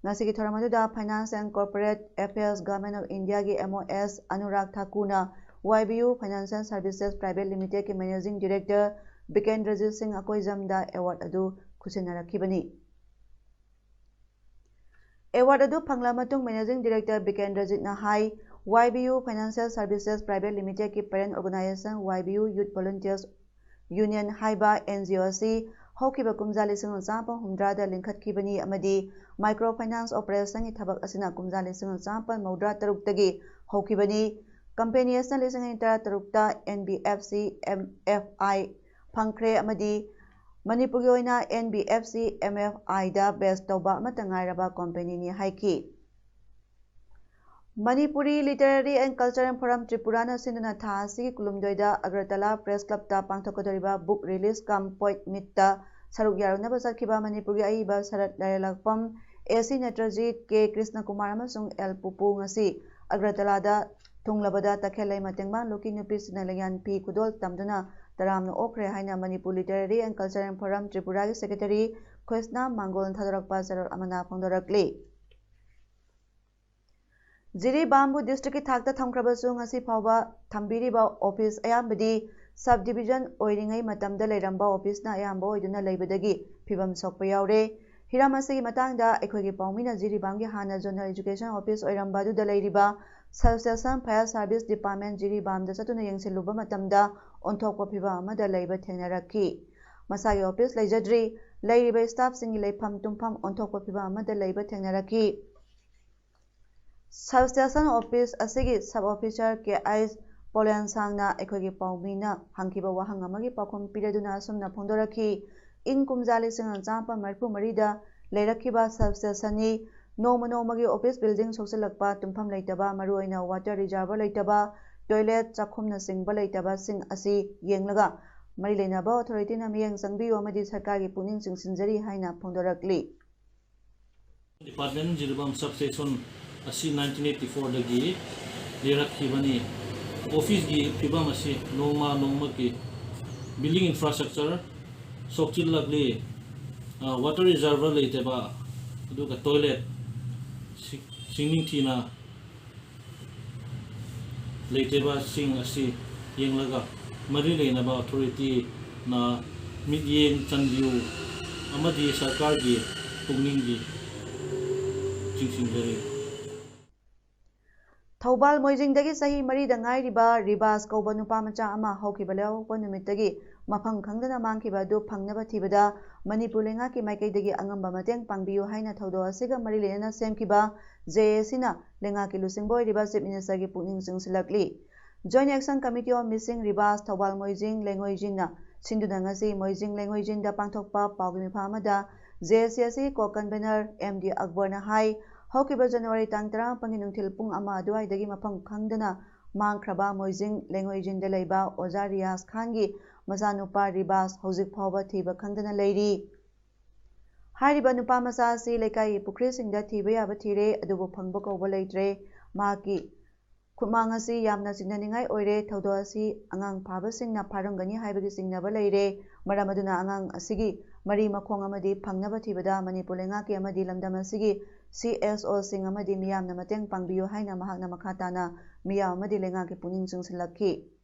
ꯉꯁꯤꯒꯤ ꯊꯧꯔꯝ ꯑꯗꯨꯗ Finance and Corporate Affairs, Government of Indiaꯒꯤ M O S Anurag ꯊꯥꯀꯨꯔꯅ Y B U Financial Services Private Limitedꯀꯤ Managing Director ꯕꯤꯀꯦꯟꯗ꯭ꯔꯖꯤꯠ ꯁꯤꯡ ꯑꯀꯣꯏꯖꯝꯗ award ꯑꯗꯨ ꯈꯨꯠꯁꯤꯟꯅꯔꯛꯈꯤꯕꯅꯤ꯫ Award ꯑꯗꯨ ꯐꯪꯂꯕ ꯃꯇꯨꯡ Managing Director ꯕꯤꯀꯦꯟꯗ꯭ꯔꯖꯤꯠꯅ ꯍꯥꯏ, Y B U Financial Services Private Limitedꯀꯤ parent organization Y B U Youth Volunteers Union ꯍꯥꯏꯕ N G O ꯑꯁꯤ ꯍꯧꯈꯤꯕ ꯀꯨꯝꯖꯥ ꯂꯤꯁꯤꯡ ꯑꯃ ꯆꯥꯃꯥꯄꯟ ꯍꯨꯝꯗ꯭ꯔꯥꯗ ꯂꯤꯡꯈꯠꯈꯤꯕꯅꯤ ꯑꯃꯗꯤ microfinance operationꯒꯤ ꯊꯕꯛ ꯑꯁꯤꯅ ꯀꯨꯝꯖꯥ ꯂꯤꯁꯤꯡ ꯑꯃ ꯆꯥꯃꯥꯄꯟ ꯃꯧꯗ꯭ꯔꯥ ꯇꯔꯨꯛꯇꯒꯤ ꯍꯧꯈꯤꯕꯅꯤ꯫ Company ꯑꯁꯤꯅ ꯂꯤꯁꯤꯡ ꯑꯅꯤ ꯇꯔꯥ ꯇꯔꯨꯛꯇ N B F C M F I ꯐꯪꯈ꯭ꯔꯦ ꯑꯃꯗꯤ ꯃꯅꯤꯄꯨꯔꯒꯤ ꯑꯣꯏꯅ N B F C M F Iꯗ base ꯇꯧꯕ ꯑꯃꯠꯇ ꯉꯥꯏꯔꯕ companyꯅꯤ ꯍꯥꯏꯈꯤ꯫ Manipuri Literary and Cultural Forum ꯇ꯭ꯔꯤꯄꯨꯔꯥꯅ ꯁꯤꯟꯗꯨꯅ ꯊꯥ ꯑꯁꯤꯒꯤ ꯀꯨꯟꯍꯨꯝꯗꯣꯏꯗ Agartala Press Clubꯇ ꯄꯥꯡꯊꯣꯛꯀꯗꯧꯔꯤꯕ book release cum poet meetꯇ ꯁꯔꯨꯛ ꯌꯥꯔꯨꯅꯕ ꯆꯠꯈꯤꯕ ꯃꯅꯤꯄꯨꯔꯒꯤ ꯑꯏꯕ ꯁꯔꯠ ꯂꯥꯏꯔꯦꯜꯂꯛꯄꯝ A C ꯅꯦꯇ꯭ꯔꯖꯤꯠ, K ꯀ꯭ꯔꯤꯁꯅꯀꯨꯃꯥꯔ ꯑꯃꯁꯨꯡ L ꯄꯨꯄꯨ ꯉꯁꯤ ꯑꯒꯔꯇꯂꯥꯗ ꯊꯨꯡꯂꯕꯗ ꯇꯈꯦꯜꯂꯩꯃ ꯇꯦꯡꯕꯥꯡ ꯂꯨꯞꯀꯤ ꯅꯨꯄꯤꯁꯤꯡꯅ ꯂꯦꯡꯌꯥꯟ ꯐꯤ ꯈꯨꯗꯣꯜ ꯇꯝꯗꯨꯅ ꯇꯔꯥꯝꯅ ꯑꯣꯛꯈ꯭ꯔꯦ ꯍꯥꯏꯅ Manipur Literary and Cultural Forum ꯇ꯭ꯔꯤꯄꯨꯔꯥꯒꯤ secretary ꯈꯣꯏꯁꯅꯥꯝ ꯃꯥꯡꯒꯣꯜꯅ ꯊꯥꯗꯣꯔꯛꯄ ꯆꯦꯔꯣꯜ ꯑꯃꯅ ꯐꯣꯡꯗꯣꯔꯛꯂꯤ꯫ ꯖꯤꯔꯤꯕꯥꯝꯕꯨ districtꯀꯤ ꯊꯥꯛꯇ ꯊꯝꯈ꯭ꯔꯕꯁꯨ ꯉꯁꯤ ꯐꯥꯎꯕ ꯊꯝꯕꯤꯔꯤꯕ office ꯑꯌꯥꯝꯕꯗꯤ sub division ꯑꯣꯏꯔꯤꯉꯩ ꯃꯇꯝꯗ ꯂꯩꯔꯝꯕ officeꯅ ꯑꯌꯥꯝꯕ ꯑꯣꯏꯗꯨꯅ ꯂꯩꯕꯗꯒꯤ ꯐꯤꯕꯝ ꯁꯣꯛꯄ ꯌꯥꯎꯔꯦ꯫ ꯍꯤꯔꯝ ꯑꯁꯤꯒꯤ ꯃꯇꯥꯡꯗ ꯑꯩꯈꯣꯏꯒꯤ ꯄꯥꯎꯃꯤꯅ ꯖꯤꯔꯤꯕꯥꯝꯒꯤ ꯍꯥꯟꯅ Zonal Education Office ꯑꯣꯏꯔꯝꯕ ꯑꯗꯨꯗ ꯂꯩꯔꯤꯕ Substation Fire Service Department ꯖꯤꯔꯤꯕꯥꯝꯗ ꯆꯠꯇꯨꯅ ꯌꯦꯡꯁꯤꯜꯂꯨꯕ ꯃꯇꯝꯗ ꯑꯣꯟꯊꯣꯛꯄ ꯐꯤꯕꯝ ꯑꯃꯗ ꯂꯩꯕ ꯊꯦꯡꯅꯔꯛꯈꯤ꯫ ꯃꯁꯥꯒꯤ office ꯂꯩꯖꯗ꯭ꯔꯤ, ꯂꯩꯔꯤꯕ staffꯁꯤꯡꯒꯤ ꯂꯩꯐꯝ ꯇꯨꯝꯐꯝ ꯑꯣꯟꯊꯣꯛꯄ ꯐꯤꯕꯝ ꯑꯃꯗ ꯂꯩꯕ ꯊꯦꯡꯅꯔꯛꯈꯤ꯫ Substation office ꯑꯁꯤꯒꯤ sub officer K I ꯄꯣꯂꯦꯟꯁꯥꯡꯅ ꯑꯩꯈꯣꯏꯒꯤ ꯄꯥꯎꯃꯤꯅ ꯍꯪꯈꯤꯕ ꯋꯥꯍꯪ ꯑꯃꯒꯤ ꯄꯥꯎꯈꯨꯝ ꯄꯤꯔꯗꯨꯅ ꯑꯁꯨꯝꯅ ꯐꯣꯡꯗꯣꯔꯛꯈꯤ, ꯏꯪ ꯀꯨꯝꯖꯥ ꯂꯤꯁꯤꯡ ꯑꯃ ꯆꯥꯃꯥꯄꯟ ꯃꯔꯤꯐꯨ ꯃꯔꯤꯗ ꯂꯩꯔꯛꯈꯤꯕ substationꯅꯤ꯫ ꯅꯣꯡꯃ ꯅꯣꯡꯃꯒꯤ office building ꯁꯣꯛꯆꯤꯜꯂꯛꯄ, ꯇꯨꯝꯐꯝ ꯂꯩꯇꯕ, ꯃꯔꯨꯑꯣꯏꯅ water reservoir ꯂꯩꯇꯕ, toilet, ꯆꯥꯛꯈꯨꯝꯅꯆꯤꯡꯕ ꯂꯩꯇꯕꯁꯤꯡ ꯑꯁꯤ ꯌꯦꯡꯂꯒ ꯃꯔꯤ ꯂꯩꯅꯕ ꯑꯣꯊꯣꯔꯤꯇꯤꯅ ꯃꯤꯠꯌꯦꯡ ꯆꯪꯕꯤꯌꯨ ꯑꯃꯗꯤ ꯁꯔꯀꯥꯔꯒꯤ ꯄꯨꯛꯅꯤꯡ ꯆꯤꯡꯁꯤꯟꯖꯔꯤ ꯍꯥꯏꯅ ꯐꯣꯡꯗꯣꯔꯛꯂꯤ꯫ Department ꯖꯤꯔꯤꯕꯥꯝ Substation ꯑꯁꯤ nineteen eighty four ꯗꯒꯤ ꯂꯤꯡꯂꯛꯈꯤꯕꯅꯤ꯫ ꯑꯣꯐꯤꯁꯀꯤ ꯐꯤꯕꯝ ꯑꯁꯤ ꯅꯣꯡꯃ ꯅꯣꯡꯃꯒꯤ building infrastructure ꯁꯣꯛꯆꯤꯜꯂꯛꯂꯤ꯫ ꯑ, water reservoir ꯂꯩꯇꯕ, ꯑꯗꯨꯒ toilet ꯁꯤ-, ꯁꯤꯡ ꯅꯤꯡꯊꯤꯅ ꯂꯩꯇꯕꯁꯤꯡ ꯑꯁꯤ ꯌꯦꯡꯂꯒ ꯃꯔꯤ ꯂꯩꯅꯕ ꯑꯣꯊꯣꯔꯤꯇꯤꯅ ꯃꯤꯠꯌꯦꯡ ꯆꯪꯕꯤꯌꯨ ꯑꯃꯗꯤ ꯁꯔꯀꯥꯔꯒꯤ ꯄꯨꯛꯅꯤꯡꯒꯤ ꯆꯤꯡꯁꯤꯟꯖꯔꯤ꯫ ꯊꯧꯕꯥꯜ ꯃꯣꯏꯖꯤꯡꯗꯒꯤ ꯆꯍꯤ ꯃꯔꯤꯗ ꯉꯥꯏꯔꯤꯕ ꯔꯤꯕꯥꯁ ꯀꯧꯕ ꯅꯨꯄꯥ ꯃꯆꯥ ꯑꯃ ꯍꯧꯈꯤꯕ ꯂꯩꯕꯥꯛꯄꯣꯛꯄ ꯅꯨꯃꯤꯠꯇꯒꯤ ꯃꯐꯝ ꯈꯪꯗꯅ ꯃꯥꯡꯈꯤꯕ ꯑꯗꯨ ꯐꯪꯅꯕ ꯊꯤꯕꯗ ꯃꯅꯤꯄꯨꯔ ꯂꯩꯉꯥꯛꯀꯤ ꯃꯥꯏꯀꯩꯗꯒꯤ ꯑꯉꯝꯕ ꯃꯇꯦꯡ ꯄꯥꯡꯕꯤꯌꯨ ꯍꯥꯏꯅ ꯊꯧꯗꯣꯛ ꯑꯁꯤꯒ ꯃꯔꯤ ꯂꯩꯅꯅ ꯁꯦꯝꯈꯤꯕ ꯖꯦ ꯑꯦ ꯁꯤꯅ ꯂꯩꯉꯥꯛꯀꯤ ꯂꯨꯆꯤꯡꯕ ꯑꯣꯏꯔꯤꯕ Chief Minister ꯒꯤ ꯄꯨꯛꯅꯤꯡ ꯆꯤꯡꯁꯤꯜꯂꯛꯂꯤ꯫ Joint Action Committee on Missing ꯔꯤꯕꯥꯁ ꯊꯧꯕꯥꯜ ꯃꯣꯏꯖꯤꯡ ꯂꯦꯡꯉꯣꯏꯖꯤꯡꯅ ꯁꯤꯟꯗꯨꯅ ꯉꯁꯤ ꯃꯣꯏꯖꯤꯡ ꯂꯦꯡꯉꯣꯏꯖꯤꯡꯗ ꯄꯥꯡꯊꯣꯛꯄ ꯄꯥꯎꯒꯤ ꯃꯤꯐꯝ ꯑꯃꯗ ꯖꯦ ꯑꯦ ꯁꯤ ꯑꯁꯤꯒꯤ ꯀꯣ ꯀꯟꯚꯦꯅꯔ ꯑꯦꯝ ꯗꯤ ꯑꯛꯕꯔꯅ ꯍꯥꯏ, ꯍꯧꯈꯤꯕ ꯖꯅꯋꯥꯔꯤ ꯇꯥꯡ ꯇꯔꯥꯃꯥꯄꯟꯒꯤ ꯅꯨꯡꯊꯤꯜ ꯄꯨꯡ ꯑꯃ ꯑꯗꯨꯋꯥꯏꯗꯒꯤ ꯃꯐꯝ ꯈꯪꯗꯅ ꯃꯥꯡꯈ꯭ꯔꯕ ꯃꯣꯏꯖꯤꯡ ꯂꯦꯡꯉꯣꯏꯖꯤꯡꯗ ꯂꯩꯕ ꯑꯣꯖꯥ ꯔꯤꯌꯥꯖ ꯈꯥꯟꯒꯤ ꯃꯆꯥꯅꯨꯄꯥ ꯔꯤꯕꯥꯁ ꯍꯧꯖꯤꯛ ꯐꯥꯎꯕ ꯊꯤꯕ ꯈꯪꯗꯅ ꯂꯩꯔꯤ꯫ ꯍꯥꯏꯔꯤꯕ ꯅꯨꯄꯥ ꯃꯆꯥ ꯑꯁꯤ ꯂꯩꯀꯥꯏꯒꯤ ꯄꯨꯈ꯭ꯔꯤꯁꯤꯡꯗ ꯊꯤꯕ ꯌꯥꯕ ꯊꯤꯔꯦ, ꯑꯗꯨꯕꯨ ꯐꯪꯕ ꯀꯧꯕ ꯂꯩꯇ꯭ꯔꯦ꯫ ꯃꯍꯥꯛꯀꯤ ꯈꯨꯠꯃꯥꯡ ꯑꯁꯤ ꯌꯥꯝꯅ ꯆꯤꯡꯅꯅꯤꯡꯉꯥꯏ ꯑꯣꯏꯔꯦ꯫ ꯊꯧꯗꯣꯛ ꯑꯁꯤ ꯑꯉꯥꯡ ꯐꯥꯕꯁꯤꯡꯅ ꯐꯥꯔꯝꯒꯅꯤ ꯍꯥꯏꯕꯒꯤ ꯆꯤꯡꯅꯕ ꯂꯩꯔꯦ꯫ ꯃꯔꯝ ꯑꯗꯨꯅ ꯑꯉꯥꯡ ꯑꯁꯤꯒꯤ ꯃꯔꯤ ꯃꯈꯣꯡ ꯑꯃꯗꯤ ꯐꯪꯅꯕ ꯊꯤꯕꯗ ꯃꯅꯤꯄꯨꯔ ꯂꯩꯉꯥꯛꯀꯤ ꯑꯃꯗꯤ ꯂꯝꯗꯝ ꯑꯁꯤꯒꯤ ꯁꯤ ꯑꯦꯁ ꯑꯣꯁꯤꯡ ꯑꯃꯗꯤ ꯃꯤꯌꯥꯝꯅ ꯃꯇꯦꯡ ꯄꯥꯡꯕꯤꯌꯨ ꯍꯥꯏꯅ ꯃꯍꯥꯛꯅ ꯃꯈꯥ ꯇꯥꯅ ꯃꯤꯌꯥꯝ ꯑꯃꯗꯤ ꯂꯩꯉꯥꯛꯀꯤ ꯄꯨꯛꯅꯤꯡ ꯆꯤꯡꯁꯤꯜꯂꯛꯈꯤ꯫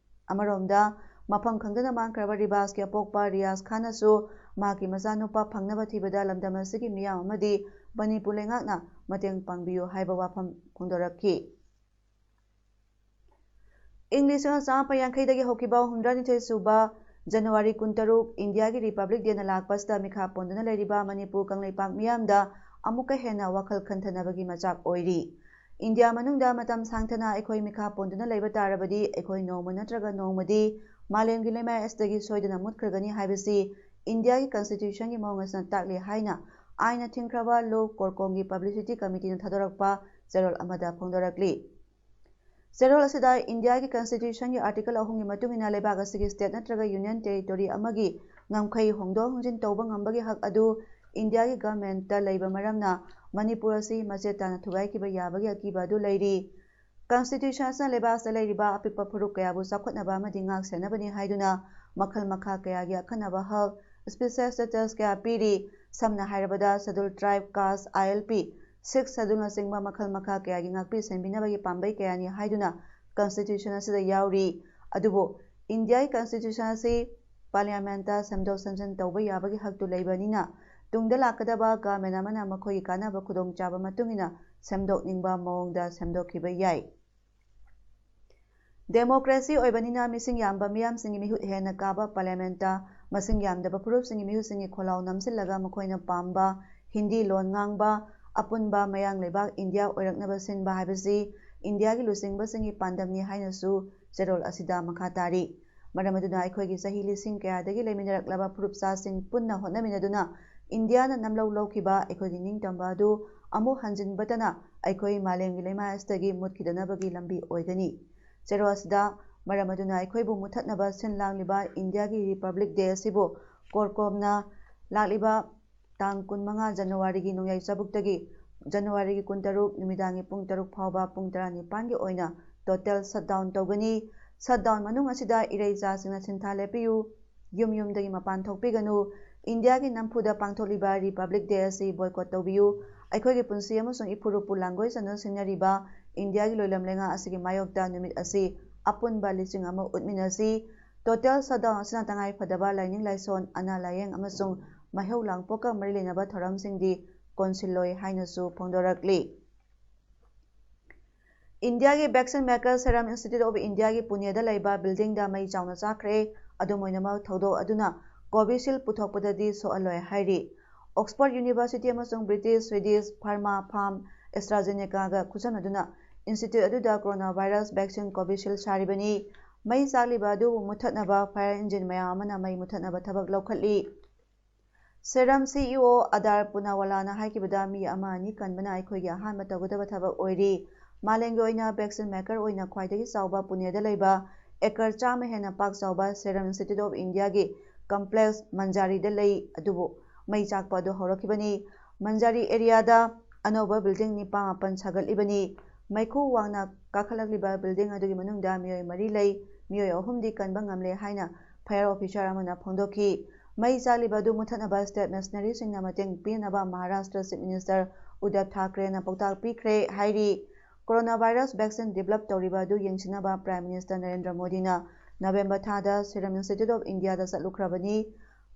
ꯑꯃꯔꯣꯝꯗ, ꯃꯐꯝ ꯈꯪꯗꯅ ꯃꯥꯡꯈ꯭ꯔꯕ ꯔꯤꯕꯥꯁꯀꯤ ꯑꯄꯣꯛꯄ ꯔꯤꯌꯥꯖ ꯈꯥꯟꯅꯁꯨ ꯃꯍꯥꯛꯀꯤ ꯃꯆꯥꯅꯨꯄꯥ ꯐꯪꯅꯕ ꯊꯤꯕꯗ ꯂꯝꯗꯝ ꯑꯁꯤꯒꯤ ꯃꯤꯌꯥꯝ ꯑꯃꯗꯤ ꯃꯅꯤꯄꯨꯔ ꯂꯩꯉꯥꯛꯅ ꯃꯇꯦꯡ ꯄꯥꯡꯕꯤꯌꯨ ꯍꯥꯏꯕ ꯋꯥꯐꯝ ꯐꯣꯡꯗꯣꯔꯛꯈꯤ꯫ ꯏꯪ ꯂꯤꯁꯤꯡ ꯑꯃ ꯆꯥꯃꯥꯄꯟ ꯌꯥꯡꯈꯩꯗꯒꯤ ꯍꯧꯈꯤꯕ ꯍꯨꯝꯗ꯭ꯔꯥꯅꯤꯊꯣꯏ ꯁꯨꯕ ꯖꯅꯋꯥꯔꯤ ꯀꯨꯟꯇꯔꯨꯛ, ꯏꯟꯗꯤꯌꯥꯒꯤ ꯔꯤꯄꯕ꯭ꯂꯤꯛ ꯗꯦꯅ ꯂꯥꯛꯄꯁꯤꯗ ꯃꯤꯈꯥ ꯄꯣꯟꯗꯨꯅ ꯂꯩꯔꯤꯕ ꯃꯅꯤꯄꯨꯔ ꯀꯪꯂꯩꯄꯥꯛ ꯃꯤꯌꯥꯝꯗ ꯑꯃꯨꯛꯀ ꯍꯦꯟꯅ ꯋꯥꯈꯜ ꯈꯟꯊꯅꯕꯒꯤ ꯃꯆꯥꯛ ꯑꯣꯏꯔꯤ꯫ ꯏꯟꯗꯤꯌꯥ ꯃꯅꯨꯡꯗ ꯃꯇꯝ ꯁꯥꯡꯊꯅ ꯑꯩꯈꯣꯏ ꯃꯤꯈꯥ ꯄꯣꯟꯗꯨꯅ ꯂꯩꯕ ꯇꯥꯔꯕꯗꯤ ꯑꯩꯈꯣꯏ ꯅꯣꯡꯃ ꯅꯠꯇ꯭ꯔꯒ ꯅꯣꯡꯃꯗꯤ ꯃꯥꯂꯦꯝꯒꯤ ꯂꯩꯃꯥꯏ ꯑꯁꯤꯗꯒꯤ ꯁꯣꯏꯗꯅ ꯃꯨꯠꯈ꯭ꯔꯒꯅꯤ ꯍꯥꯏꯕꯁꯤ ꯏꯟꯗꯤꯌꯥꯒꯤ ꯀꯟꯁꯇꯤꯇ꯭ꯌꯨꯁꯟꯒꯤ ꯃꯑꯣꯡ ꯑꯁꯤꯅ ꯇꯥꯛꯂꯤ ꯍꯥꯏꯅ ꯑꯥꯏꯟꯅ ꯊꯤꯡꯈ꯭ꯔꯕ ꯂꯣ ꯀꯣꯔꯀꯣꯡꯒꯤ ꯄꯕ꯭ꯂꯤꯁꯤꯇꯤ ꯀꯃꯤꯇꯤꯅ ꯊꯥꯗꯣꯔꯛꯄ ꯆꯦꯔꯣꯜ ꯑꯃꯗ ꯐꯣꯡꯗꯣꯔꯛꯂꯤ꯫ ꯆꯦꯔꯣꯜ ꯑꯁꯤꯗ ꯏꯟꯗꯤꯌꯥꯒꯤ ꯀꯟꯁꯇꯤꯇ꯭ꯌꯨꯁꯟꯒꯤ ꯑꯥꯔꯇꯤꯀꯜ ꯑꯍꯨꯝꯒꯤ ꯃꯇꯨꯡ ꯏꯟꯅ ꯂꯩꯕꯥꯛ ꯑꯁꯤꯒꯤ ꯁ꯭ꯇꯦꯠ ꯅꯠꯇ꯭ꯔꯒ ꯌꯨꯅꯤꯌꯟ ꯇꯦꯔꯤꯇꯣꯔꯤ ꯑꯃꯒꯤ ꯉꯝꯈꯩ ꯍꯣꯡꯗꯣꯛ ꯍꯣꯡꯖꯤꯟ ꯇꯧꯕ ꯉꯝꯕꯒꯤ ꯍꯛ ꯑꯗꯨ ꯏꯟꯗꯤꯌꯥꯒꯤ ꯒꯚꯔꯟꯃꯦꯟꯠꯇ ꯂꯩꯕ ꯃꯔꯝꯅ ꯃꯅꯤꯄꯨꯔ ꯑꯁꯤ ꯃꯆꯦꯠ ꯇꯥꯅ ꯊꯨꯒꯥꯏꯈꯤꯕ ꯌꯥꯕꯒꯤ ꯑꯀꯤꯕ ꯑꯗꯨ ꯂꯩꯔꯤ꯫ ꯀꯟꯁꯇꯤꯇ꯭ꯌꯨꯁꯟ ꯑꯁꯤꯅ ꯂꯩꯕꯥꯛ ꯑꯁꯤꯗ ꯂꯩꯔꯤꯕ ꯑꯄꯤꯛꯄ ꯐꯨꯔꯨꯞ ꯀꯌꯥꯕꯨ ꯆꯥꯎꯈꯠꯅꯕ ꯑꯃꯗꯤ ꯉꯥꯛ ꯁꯦꯟꯅꯕꯅꯤ ꯍꯥꯏꯗꯨꯅ ꯃꯈꯜ ꯃꯈꯥ ꯀꯌꯥꯒꯤ ꯑꯈꯟꯅꯕ ꯍꯛ, ꯁ꯭ꯄꯦꯁꯤꯌꯦꯜ ꯁ꯭ꯇꯦꯇꯁ ꯀꯌꯥ ꯄꯤꯔꯤ꯫ ꯁꯝꯅ ꯍꯥꯏꯔꯕꯗ, ꯁꯦꯗꯨꯜ ꯇ꯭ꯔꯥꯏꯕ, ꯀꯥꯁ, ꯑꯥꯏ ꯑꯦꯜ ꯄꯤ, ꯁꯤꯛꯁ ꯁꯦꯗꯨꯜꯅꯆꯤꯡꯕ ꯃꯈꯜ ꯃꯈꯥ ꯀꯌꯥꯒꯤ ꯉꯥꯛꯄꯤ ꯁꯦꯟꯕꯤꯅꯕꯒꯤ ꯄꯥꯝꯕꯩ ꯀꯌꯥꯅꯤ ꯍꯥꯏꯗꯨꯅ ꯀꯟꯁꯇꯤꯇ꯭ꯌꯨꯁꯟ ꯑꯁꯤꯗ ꯌꯥꯎꯔꯤ꯫ ꯑꯗꯨꯕꯨ ꯏꯟꯗꯤꯌꯥꯒꯤ ꯀꯟꯁꯇꯤꯇ꯭ꯌꯨꯁꯟ ꯑꯁꯤ ꯄꯥꯔꯂꯤꯌꯥꯃꯦꯟꯠꯇ ꯁꯦꯝꯗꯣꯛ ꯁꯦꯝꯖꯤꯟ ꯇꯧꯕ ꯌꯥꯕꯒꯤ ꯍꯛꯇꯨ ꯂꯩꯕꯅꯤꯅ, ꯇꯨꯡꯗ ꯂꯥꯛꯀꯗꯕ ꯒꯚꯔꯟꯃꯦꯟꯠ ꯑꯃꯅ ꯃꯈꯣꯏꯒꯤ ꯀꯥꯟꯅꯕ ꯈꯨꯗꯣꯡꯆꯥꯕ ꯃꯇꯨꯡ ꯏꯟꯅ ꯁꯦꯝꯗꯣꯛꯅꯤꯡꯕ ꯃꯑꯣꯡꯗ ꯁꯦꯝꯗꯣꯛꯈꯤꯕ ꯌꯥꯏ꯫ ꯗꯦꯃꯣꯀ꯭ꯔꯦꯁꯤ ꯑꯣꯏꯕꯅꯤꯅ ꯃꯤꯁꯤꯡ ꯌꯥꯝꯕ ꯃꯤꯌꯥꯝꯁꯤꯡꯒꯤ ꯃꯤꯍꯨꯠ ꯍꯦꯟꯅ ꯀꯥꯕ ꯄꯥꯔꯂꯤꯌꯥꯃꯦꯟꯠꯇ ꯃꯁꯤꯡ ꯌꯥꯝꯗꯕ ꯐꯨꯔꯨꯞꯁꯤꯡꯒꯤ ꯃꯤꯍꯨꯠꯁꯤꯡꯒꯤ ꯈꯣꯜꯂꯥꯎ ꯅꯝꯁꯤꯜꯂꯒ ꯃꯈꯣꯏꯅ ꯄꯥꯝꯕ ꯍꯤꯟꯗꯤ ꯂꯣꯟ ꯉꯥꯡꯕ ꯑꯄꯨꯟꯕ ꯃꯌꯥꯡ ꯂꯩꯕꯥꯛ ꯏꯟꯗꯤꯌꯥ ꯑꯣꯏꯔꯛꯅꯕ ꯁꯤꯟꯕ ꯍꯥꯏꯕꯁꯤ ꯏꯟꯗꯤꯌꯥꯒꯤ ꯂꯨꯆꯤꯡꯕꯁꯤꯡꯒꯤ ꯄꯥꯟꯗꯝꯅꯤ ꯍꯥꯏꯅꯁꯨ ꯆꯦꯔꯣꯜ ꯑꯁꯤꯗ ꯃꯈꯥ ꯇꯥꯔꯤ꯫ ꯃꯔꯝ ꯑꯗꯨꯅ ꯑꯩꯈꯣꯏꯒꯤ ꯆꯍꯤ ꯂꯤꯁꯤꯡ ꯀꯌꯥꯗꯒꯤ ꯂꯩꯃꯤꯟꯅꯔꯛꯂꯕ ꯐꯨꯔꯨꯞ ꯆꯥꯁꯤꯡ ꯄꯨꯟꯅ ꯍꯣꯠꯅꯃꯤꯟꯅꯗꯨꯅ ꯏꯟꯗꯤꯌꯥꯅ ꯅꯝꯂꯧ ꯂꯧꯈꯤꯕ ꯑꯩꯈꯣꯏꯒꯤ ꯅꯤꯡꯇꯝꯕ ꯑꯗꯨ ꯑꯃꯨꯛ ꯍꯟꯖꯤꯟꯕꯇꯅ ꯑꯩꯈꯣꯏ ꯃꯥꯂꯦꯝꯒꯤ ꯂꯩꯃꯥꯏ ꯑꯁꯤꯗꯒꯤ ꯃꯨꯠꯈꯤꯗꯅꯕꯒꯤ ꯂꯝꯕꯤ ꯑꯣꯏꯒꯅꯤ꯫ ꯆꯦꯔꯣꯜ ꯑꯁꯤꯗ ꯃꯔꯝ ꯑꯗꯨꯅ ꯑꯩꯈꯣꯏꯕꯨ ꯃꯨꯠꯊꯠꯅꯕ ꯁꯤꯟ ꯂꯥꯡꯂꯤꯕ ꯏꯟꯗꯤꯌꯥꯒꯤ ꯔꯤꯄꯕ꯭ꯂꯤꯛ ꯗꯦ ꯑꯁꯤꯕꯨ ꯀꯣꯔꯀꯣꯝꯅ ꯂꯥꯛꯂꯤꯕ ꯇꯥꯡ ꯀꯨꯟꯃꯉꯥ ꯖꯅꯋꯥꯔꯤꯒꯤ ꯅꯣꯡꯌꯥꯏ ꯆꯥꯕꯨꯛꯇꯒꯤ ꯖꯅꯋꯥꯔꯤꯒꯤ ꯀꯨꯟꯇꯔꯨꯛ ꯅꯨꯃꯤꯗꯥꯡꯒꯤ ꯄꯨꯡ ꯇꯔꯨꯛ ꯐꯥꯎꯕ ꯄꯨꯡ ꯇꯔꯥꯅꯤꯄꯥꯟꯒꯤ ꯑꯣꯏꯅ ꯇꯣꯇꯦꯜ ꯁꯠꯗꯥꯎꯟ ꯇꯧꯒꯅꯤ꯫ ꯁꯠꯗꯥꯎꯟ ꯃꯅꯨꯡ ꯑꯁꯤꯗ ꯏꯔꯩꯆꯥꯁꯤꯡꯅ ꯁꯤꯟꯊꯥ ꯂꯦꯞꯄꯤꯌꯨ, ꯌꯨꯝ ꯌꯨꯝꯗꯒꯤ ꯃꯄꯥꯟ ꯊꯣꯛꯄꯤꯒꯅꯨ, ꯏꯟꯗꯤꯌꯥꯒꯤ ꯅꯝꯐꯨꯗ ꯄꯥꯡꯊꯣꯛꯂꯤꯕ ꯔꯤꯄꯕ꯭ꯂꯤꯛ ꯗꯦ ꯑꯁꯤ ꯕꯣꯏꯀꯣꯠ ꯇꯧꯕꯤꯌꯨ, ꯑꯩꯈꯣꯏꯒꯤ ꯄꯨꯟꯁꯤ ꯑꯃꯁꯨꯡ ꯏꯐꯨꯔꯨꯞꯄꯨ ꯂꯥꯡꯒꯣꯏ ꯆꯅꯨ ꯁꯤꯡꯅꯔꯤꯕ ꯏꯟꯗꯤꯌꯥꯒꯤ ꯂꯣꯏꯂꯝ ꯂꯩꯉꯥꯛ ꯑꯁꯤꯒꯤ ꯃꯥꯌꯣꯛꯇ ꯅꯨꯃꯤꯠ ꯑꯁꯤ ꯑꯄꯨꯟꯕ ꯂꯤꯆꯤꯡ ꯑꯃ ꯎꯠꯃꯤꯟꯅꯁꯤ꯫ ꯇꯣꯇꯦꯜ ꯁꯠꯗꯥꯎꯟ ꯑꯁꯤꯅ ꯇꯉꯥꯏ ꯐꯗꯕ ꯂꯥꯏꯅꯤꯡ ꯂꯥꯏꯁꯣꯟ, ꯑꯅꯥ ꯂꯥꯏꯌꯦꯡ ꯑꯃꯁꯨꯡ ꯃꯩꯍꯧ ꯂꯥꯡꯄꯣꯛꯀ ꯃꯔꯤ ꯂꯩꯅꯕ ꯊꯧꯔꯝꯁꯤꯡꯗꯤ ꯀꯣꯟꯁꯤꯜꯂꯣꯏ ꯍꯥꯏꯅꯁꯨ ꯐꯣꯡꯗꯣꯔꯛꯂꯤ꯫ ꯏꯟꯗꯤꯌꯥꯒꯤ ꯚꯦꯛꯁꯤꯟ ꯃꯦꯀꯔ ꯁꯦꯔꯝ ꯏꯟꯁꯇꯤꯇ꯭ꯌꯨꯠ ꯑꯣꯐ ꯏꯟꯗꯤꯌꯥꯒꯤ ꯄꯨꯅꯦꯗ ꯂꯩꯕ ꯕꯤꯜꯗꯤꯡꯗ ꯃꯩ ꯆꯥꯎꯅ ꯆꯥꯛꯈ꯭ꯔꯦ꯫ ꯑꯗꯨꯝ ꯑꯣꯏꯅꯃꯛ, ꯊꯧꯗꯣꯛ ꯑꯗꯨꯅ ꯀꯣꯚꯤꯁꯤꯜ ꯄꯨꯊꯣꯛꯄꯗꯗꯤ ꯁꯣꯛꯍꯜꯂꯣꯏ ꯍꯥꯏꯔꯤ꯫ ꯑꯣꯛꯁꯐꯣꯔꯗ ꯌꯨꯅꯤꯚꯔꯁꯤꯇꯤ ꯑꯃꯁꯨꯡ ꯕ꯭ꯔꯤꯇꯤꯁ ꯁ꯭ꯋꯤꯗꯤꯁ ꯐꯥꯔꯃꯥ ꯐꯥꯔꯝ ꯑꯦꯁꯇ꯭ꯔꯥꯖꯦꯅꯦꯀꯥꯒ ꯈꯨꯠꯁꯝꯅꯗꯨꯅ ꯏꯟꯁꯇꯤꯇ꯭ꯌꯨꯠ ꯑꯗꯨꯗ ꯀꯣꯔꯣꯅꯥ ꯚꯥꯏꯔꯁ ꯚꯦꯛꯁꯤꯟ ꯀꯣꯚꯤꯁꯤꯜ ꯁꯥꯔꯤꯕꯅꯤ꯫ ꯃꯩ ꯆꯥꯛꯂꯤꯕ ꯑꯗꯨꯕꯨ ꯃꯨꯠꯊꯠꯅꯕ ꯐꯥꯌꯔ ꯏꯟꯖꯤꯟ ꯃꯌꯥꯝ ꯑꯃꯅ ꯃꯩ ꯃꯨꯠꯊꯠꯅꯕ ꯊꯕꯛ ꯂꯧꯈꯠꯂꯤ꯫ ꯁꯦꯔꯝ ꯁꯤ ꯏ ꯑꯣ ꯑꯗꯥꯔ ꯄꯨꯅꯥꯋꯥꯂꯥꯅ ꯍꯥꯏꯈꯤꯕꯗ, ꯃꯤ ꯑꯃ ꯑꯅꯤ ꯀꯟꯕꯅ ꯑꯩꯈꯣꯏꯒꯤ ꯑꯍꯥꯟꯕ ꯇꯧꯒꯗꯕ ꯊꯕꯛ ꯑꯣꯏꯔꯤ꯫ ꯃꯥꯂꯦꯝꯒꯤ ꯑꯣꯏꯅ vaccine maker ꯑꯣꯏꯅ ꯈ꯭ꯋꯥꯏꯗꯒꯤ ꯆꯥꯎꯕ ꯄꯨꯅꯦꯗ ꯂꯩꯕ acre ꯆꯥꯝꯃ ꯍꯦꯟꯅ ꯄꯥꯛ ꯆꯥꯎꯕ Serum Institute of Indiaꯒꯤ complex ꯃꯟꯖꯥꯔꯤꯗ ꯂꯩ ꯑꯗꯨꯕꯨ ꯃꯩ ꯆꯥꯛꯄ ꯑꯗꯨ ꯍꯧꯔꯛꯈꯤꯕꯅꯤ꯫ ꯃꯟꯖꯥꯔꯤ areaꯗ ꯑꯅꯧꯕ building ꯅꯤꯄꯥ ꯃꯥꯄꯟ ꯁꯥꯒꯠꯂꯤꯕꯅꯤ꯫ ꯃꯩꯈꯨ ꯋꯥꯡꯅ ꯀꯥꯈꯠꯂꯛꯂꯤꯕ building ꯑꯗꯨꯒꯤ ꯃꯅꯨꯡꯗ ꯃꯤꯑꯣꯏ ꯃꯔꯤ ꯂꯩ꯫ ꯃꯤꯑꯣꯏ ꯑꯍꯨꯝꯗꯤ ꯀꯟꯕ ꯉꯝꯂꯦ ꯍꯥꯏꯅ fire officer ꯑꯃꯅ ꯐꯣꯡꯗꯣꯛꯈꯤ꯫ ꯃꯩ ꯆꯥꯛꯂꯤꯕ ꯑꯗꯨ ꯃꯨꯊꯠꯅꯕ state missionaryꯁꯤꯡꯅ ꯃꯇꯦꯡ ꯄꯤꯅꯕ ꯃꯍꯥꯔꯥꯁꯇ꯭ꯔ Chief Minister ꯎꯗꯙꯕ ꯊꯥꯀ꯭ꯔꯦꯅ ꯄꯥꯎꯇꯥꯛ ꯄꯤꯈ꯭ꯔꯦ ꯍꯥꯏꯔꯤ꯫ Coronavirus vaccine develop ꯇꯧꯔꯤꯕ ꯑꯗꯨ ꯌꯦꯡꯁꯤꯟꯅꯕ Prime Minister ꯅꯔꯦꯟꯗ꯭ꯔ ꯃꯣꯗꯤꯅ ꯅꯕꯦꯝꯕꯔ ꯊꯥꯗ Serum Institute of Indiaꯗ ꯆꯠꯂꯨꯈ꯭ꯔꯕꯅꯤ꯫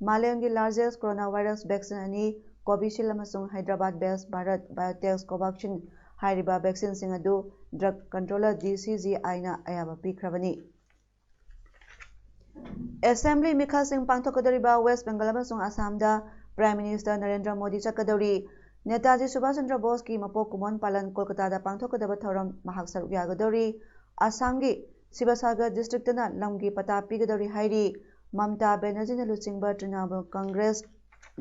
ꯃꯥꯂꯦꯝꯒꯤ largest coronavirus vaccine ꯑꯅꯤ Covishield ꯑꯃꯁꯨꯡ Hyderabad based Bharat Biotech's Covaxin ꯍꯥꯏꯔꯤꯕ vaccineꯁꯤꯡ ꯑꯗꯨ drug controller DCGIꯅ ꯑꯌꯥꯕ ꯄꯤꯈ꯭ꯔꯕꯅꯤ꯫ Assembly ꯃꯤꯈꯜꯁꯤꯡ ꯄꯥꯡꯊꯣꯛꯀꯗꯧꯔꯤꯕ West Bengal ꯑꯃꯁꯨꯡ ꯑꯁꯥꯝꯗ Prime Minister ꯅꯔꯦꯟꯗ꯭ꯔ ꯃꯣꯗꯤ ꯆꯠꯀꯗꯧꯔꯤ꯫ ꯅꯦꯇꯥꯖꯤ ꯁꯨꯚꯥꯁ ꯆꯟꯗ꯭ꯔ ꯕꯣꯁꯀꯤ ꯃꯄꯣꯛ ꯀꯨꯝꯑꯣꯟ ꯄꯥꯂꯟ ꯀꯣꯜꯀꯇꯥꯗ ꯄꯥꯡꯊꯣꯛꯀꯗꯕ ꯊꯧꯔꯝ ꯃꯍꯥꯛ ꯁꯔꯨꯛ ꯌꯥꯒꯗꯧꯔꯤ꯫ ꯑꯁꯥꯝꯒꯤ ꯁꯤꯕꯁꯥꯒꯔ districtꯇꯅ ꯂꯝꯒꯤ ꯄꯇꯥ ꯄꯤꯒꯗꯧꯔꯤ ꯍꯥꯏꯔꯤ꯫ ꯃꯝꯇꯥ ꯕꯦꯅꯔꯖꯤꯅ ꯂꯨꯆꯤꯡꯕ ꯇ꯭ꯔꯤꯅꯥꯃꯨꯜ ꯀꯪꯒ꯭ꯔꯦꯁ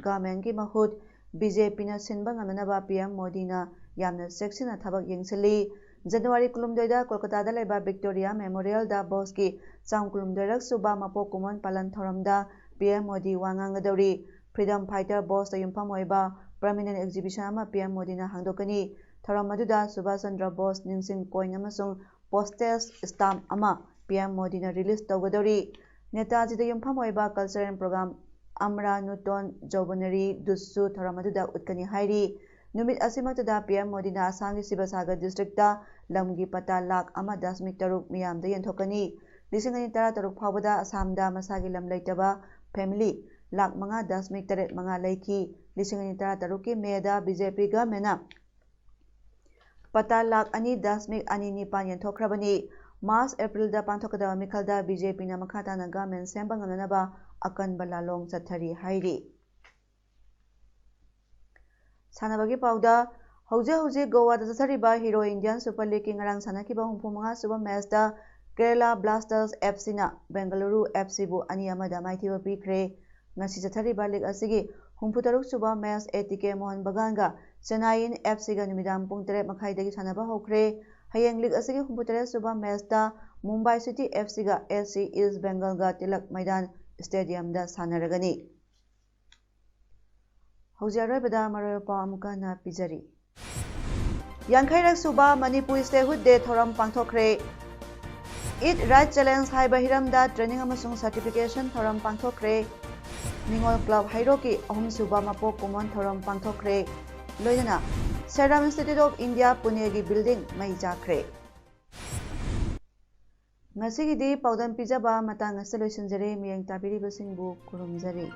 ꯒꯃꯦꯟꯒꯤ ꯃꯍꯨꯠ BJPꯅ ꯁꯤꯟꯕ ꯉꯝꯅꯅꯕ PM ꯃꯣꯗꯤꯅ ꯌꯥꯝꯅ ꯆꯦꯛꯁꯤꯟꯅ ꯊꯕꯛ ꯌꯦꯡꯁꯤꯜꯂꯤ꯫ ꯖꯅꯋꯥꯔꯤ ꯀꯨꯟꯍꯨꯝꯗꯣꯏꯗ ꯀꯣꯜꯀꯇꯥꯗ ꯂꯩꯕ Victoria Memorialꯗ ꯕꯣꯁꯀꯤ ꯆꯥꯝ ꯀꯨꯟꯍꯨꯝꯗꯣꯏ ꯔꯛ ꯁꯨꯕ ꯃꯄꯣꯛ ꯀꯨꯝꯑꯣꯟ ꯄꯥꯂꯟ ꯊꯧꯔꯝꯗ PM ꯃꯣꯗꯤ ꯋꯥ ꯉꯥꯡꯒꯗꯧꯔꯤ꯫ Freedom fighter ꯕꯣꯁꯇ ꯌꯨꯝꯐꯝ ꯑꯣꯏꯕ permanent exhibition ꯑꯃ PM ꯃꯣꯗꯤꯅ ꯍꯥꯡꯗꯣꯛꯀꯅꯤ꯫ ꯊꯧꯔꯝ ꯑꯗꯨꯗ ꯁꯨꯚꯥꯁ ꯆꯟꯗ꯭ꯔ ꯕꯣꯁ ꯅꯤꯡꯁꯤꯡ coin ꯑꯃꯁꯨꯡ postage stamp ꯑꯃ PM ꯃꯣꯗꯤꯅ release ꯇꯧꯒꯗꯧꯔꯤ꯫ ꯅꯦꯇꯥꯖꯤꯗ ꯌꯨꯝꯐꯝ ꯑꯣꯏꯕ cultural program ꯑꯃꯔꯥ ꯅꯨꯇꯣꯟ ꯖꯧꯕꯅꯔꯤ ꯗꯨꯠꯁꯨ ꯊꯧꯔꯝ ꯑꯗꯨꯗ ꯎꯠꯀꯅꯤ ꯍꯥꯏꯔꯤ꯫ ꯅꯨꯃꯤꯠ ꯑꯁꯤꯃꯛꯇꯗ PM ꯃꯣꯗꯤꯅ ꯑꯁꯥꯝꯒꯤ ꯁꯤꯕꯁꯥꯒꯔ districtꯇ ꯂꯝꯒꯤ ꯄꯇꯥ ꯂꯥꯈ ꯑꯃ ꯗꯁꯃꯤꯛ ꯇꯔꯨꯛ ꯃꯤꯌꯥꯝꯗ ꯌꯦꯟꯊꯣꯛꯀꯅꯤ꯫ ꯂꯤꯁꯤꯡ ꯑꯅꯤ ꯇꯔꯥꯇꯔꯨꯛ ꯐꯥꯎꯕꯗ ꯑꯁꯥꯝꯗ ꯃꯁꯥꯒꯤ ꯂꯝ ꯂꯩꯇꯕ family ꯂꯥꯈ ꯃꯉꯥ ꯗꯁꯃꯤꯛ ꯇꯔꯦꯠ ꯃꯉꯥ ꯂꯩꯈꯤ꯫ ꯂꯤꯁꯤꯡ ꯑꯅꯤ ꯇꯔꯥꯇꯔꯨꯛꯀꯤ ꯃꯦꯗ BJP governmentꯅ ꯄꯇꯥ ꯂꯥꯈ ꯑꯅꯤ ꯗꯁꯃꯤꯛ ꯑꯅꯤ ꯅꯤꯄꯥꯟ ꯌꯦꯟꯊꯣꯛꯈ꯭ꯔꯕꯅꯤ꯫ ꯃꯥꯔꯆ, ꯑꯦꯄ꯭ꯔꯤꯜꯗ ꯄꯥꯡꯊꯣꯛꯀꯗꯕ ꯃꯤꯈꯜꯗ BJPꯅ ꯃꯈꯥ ꯇꯥꯅ government ꯁꯦꯝꯕ ꯉꯝꯅꯅꯕ ꯑꯀꯟꯕ ꯂꯥꯂꯣꯡ ꯆꯠꯊꯔꯤ ꯍꯥꯏꯔꯤ꯫ ꯁꯥꯟꯅꯕꯒꯤ ꯄꯥꯎꯗ, ꯍꯧꯖꯤꯛ ꯍꯧꯖꯤꯛ ꯒꯣꯋꯥꯗ ꯆꯠꯊꯔꯤꯕ Hero Indian Super Leagueꯀꯤ ꯉꯔꯥꯡ ꯁꯥꯟꯅꯈꯤꯕ ꯍꯨꯝꯐꯨ ꯃꯉꯥ ꯁꯨꯕ matchꯇ Kerala Blasters FCꯅ Bengaluru FCꯕꯨ ꯑꯅꯤ ꯑꯃꯗ ꯃꯥꯏꯊꯤꯕ ꯄꯤꯈ꯭ꯔꯦ꯫ ꯉꯁꯤ ꯆꯠꯊꯔꯤꯕ league ꯑꯁꯤꯒꯤ ꯍꯨꯝꯐꯨ ꯇꯔꯨꯛ ꯁꯨꯕ match ATK ꯃꯣꯍꯟ ꯕꯒꯥꯟꯒ ꯆꯦꯟꯅꯥꯏ ꯑꯦꯐ ꯁꯤꯒ ꯅꯨꯃꯤꯗꯥꯡ ꯄꯨꯡ ꯇꯔꯦꯠ ꯃꯈꯥꯏꯗꯒꯤ ꯁꯥꯟꯅꯕ ꯍꯧꯈ꯭ꯔꯦ꯫ ꯍꯌꯦꯡ ꯂꯤꯒ ꯑꯁꯤꯒꯤ ꯍꯨꯝꯐꯨꯇꯔꯦꯠ ꯁꯨꯕ ꯃꯦꯆꯇ ꯃꯨꯝꯕꯥꯏ ꯁꯤꯇꯤ ꯑꯦꯐ ꯁꯤꯒ ꯑꯦ ꯁꯤ ꯏꯁ ꯕꯦꯡꯒꯜꯒ ꯇꯤꯂꯛ ꯃꯩꯗꯥꯟ ꯁ꯭ꯇꯦꯗꯤꯌꯝꯗ ꯁꯥꯟꯅꯔꯒꯅꯤ꯫ ꯍꯧꯖꯤꯛ ꯑꯔꯣꯏꯕꯗ ꯃꯔꯨꯑꯣꯏꯕ ꯄꯥꯎ ꯑꯃꯨꯛꯀ ꯍꯟꯅ ꯄꯤꯖꯔꯤ꯫ ꯌꯥꯡꯈꯩꯔꯛ ꯁꯨꯕ ꯃꯅꯤꯄꯨꯔ ꯁ꯭ꯇꯦꯠꯍꯨꯗ ꯗꯦ ꯊꯧꯔꯝ ꯄꯥꯡꯊꯣꯛꯈ꯭ꯔꯦ꯫ ꯏꯠ ꯔꯥꯏꯠ ꯆꯦꯂꯦꯟꯖ ꯍꯥꯏꯕ ꯍꯤꯔꯝꯗ ꯇ꯭ꯔꯦꯅꯤꯡ ꯑꯃꯁꯨꯡ ꯁꯔꯇꯤꯐꯤꯀꯦꯁꯟ ꯊꯧꯔꯝ ꯄꯥꯡꯊꯣꯛꯈ꯭ꯔꯦ꯫ ꯅꯤꯉꯣꯜ ꯀ꯭ꯂꯕ ꯍꯩꯔꯣꯛꯀꯤ ꯑꯍꯨꯝꯁꯨꯕ ꯃꯄꯣꯛ ꯀꯨꯝꯑꯣꯟ ꯊꯧꯔꯝ ꯄꯥꯡꯊꯣꯛꯈ꯭ꯔꯦ꯫ ꯂꯣꯏꯅꯅ ꯁꯦꯔꯝ ꯏꯟꯁꯇꯤꯇ꯭ꯌꯨꯠ ꯑꯣꯐ ꯏꯟꯗꯤꯌꯥ ꯄꯨꯅꯦꯒꯤ ꯕꯤꯜꯗꯤꯡ ꯃꯩ ꯆꯥꯛꯈ꯭ꯔꯦ꯫ ꯉꯁꯤꯒꯤꯗꯤ ꯄꯥꯎꯗꯝ ꯄꯤꯖꯕ ꯃꯇꯥꯡ ꯑꯁꯤꯗ ꯂꯣꯏꯁꯤꯟꯖꯔꯦ꯫ ꯃꯤꯠꯌꯦꯡ ꯇꯥꯕꯤꯔꯤꯕꯁꯤꯡꯕꯨ ꯈꯨꯔꯨꯝꯖꯔꯤ꯫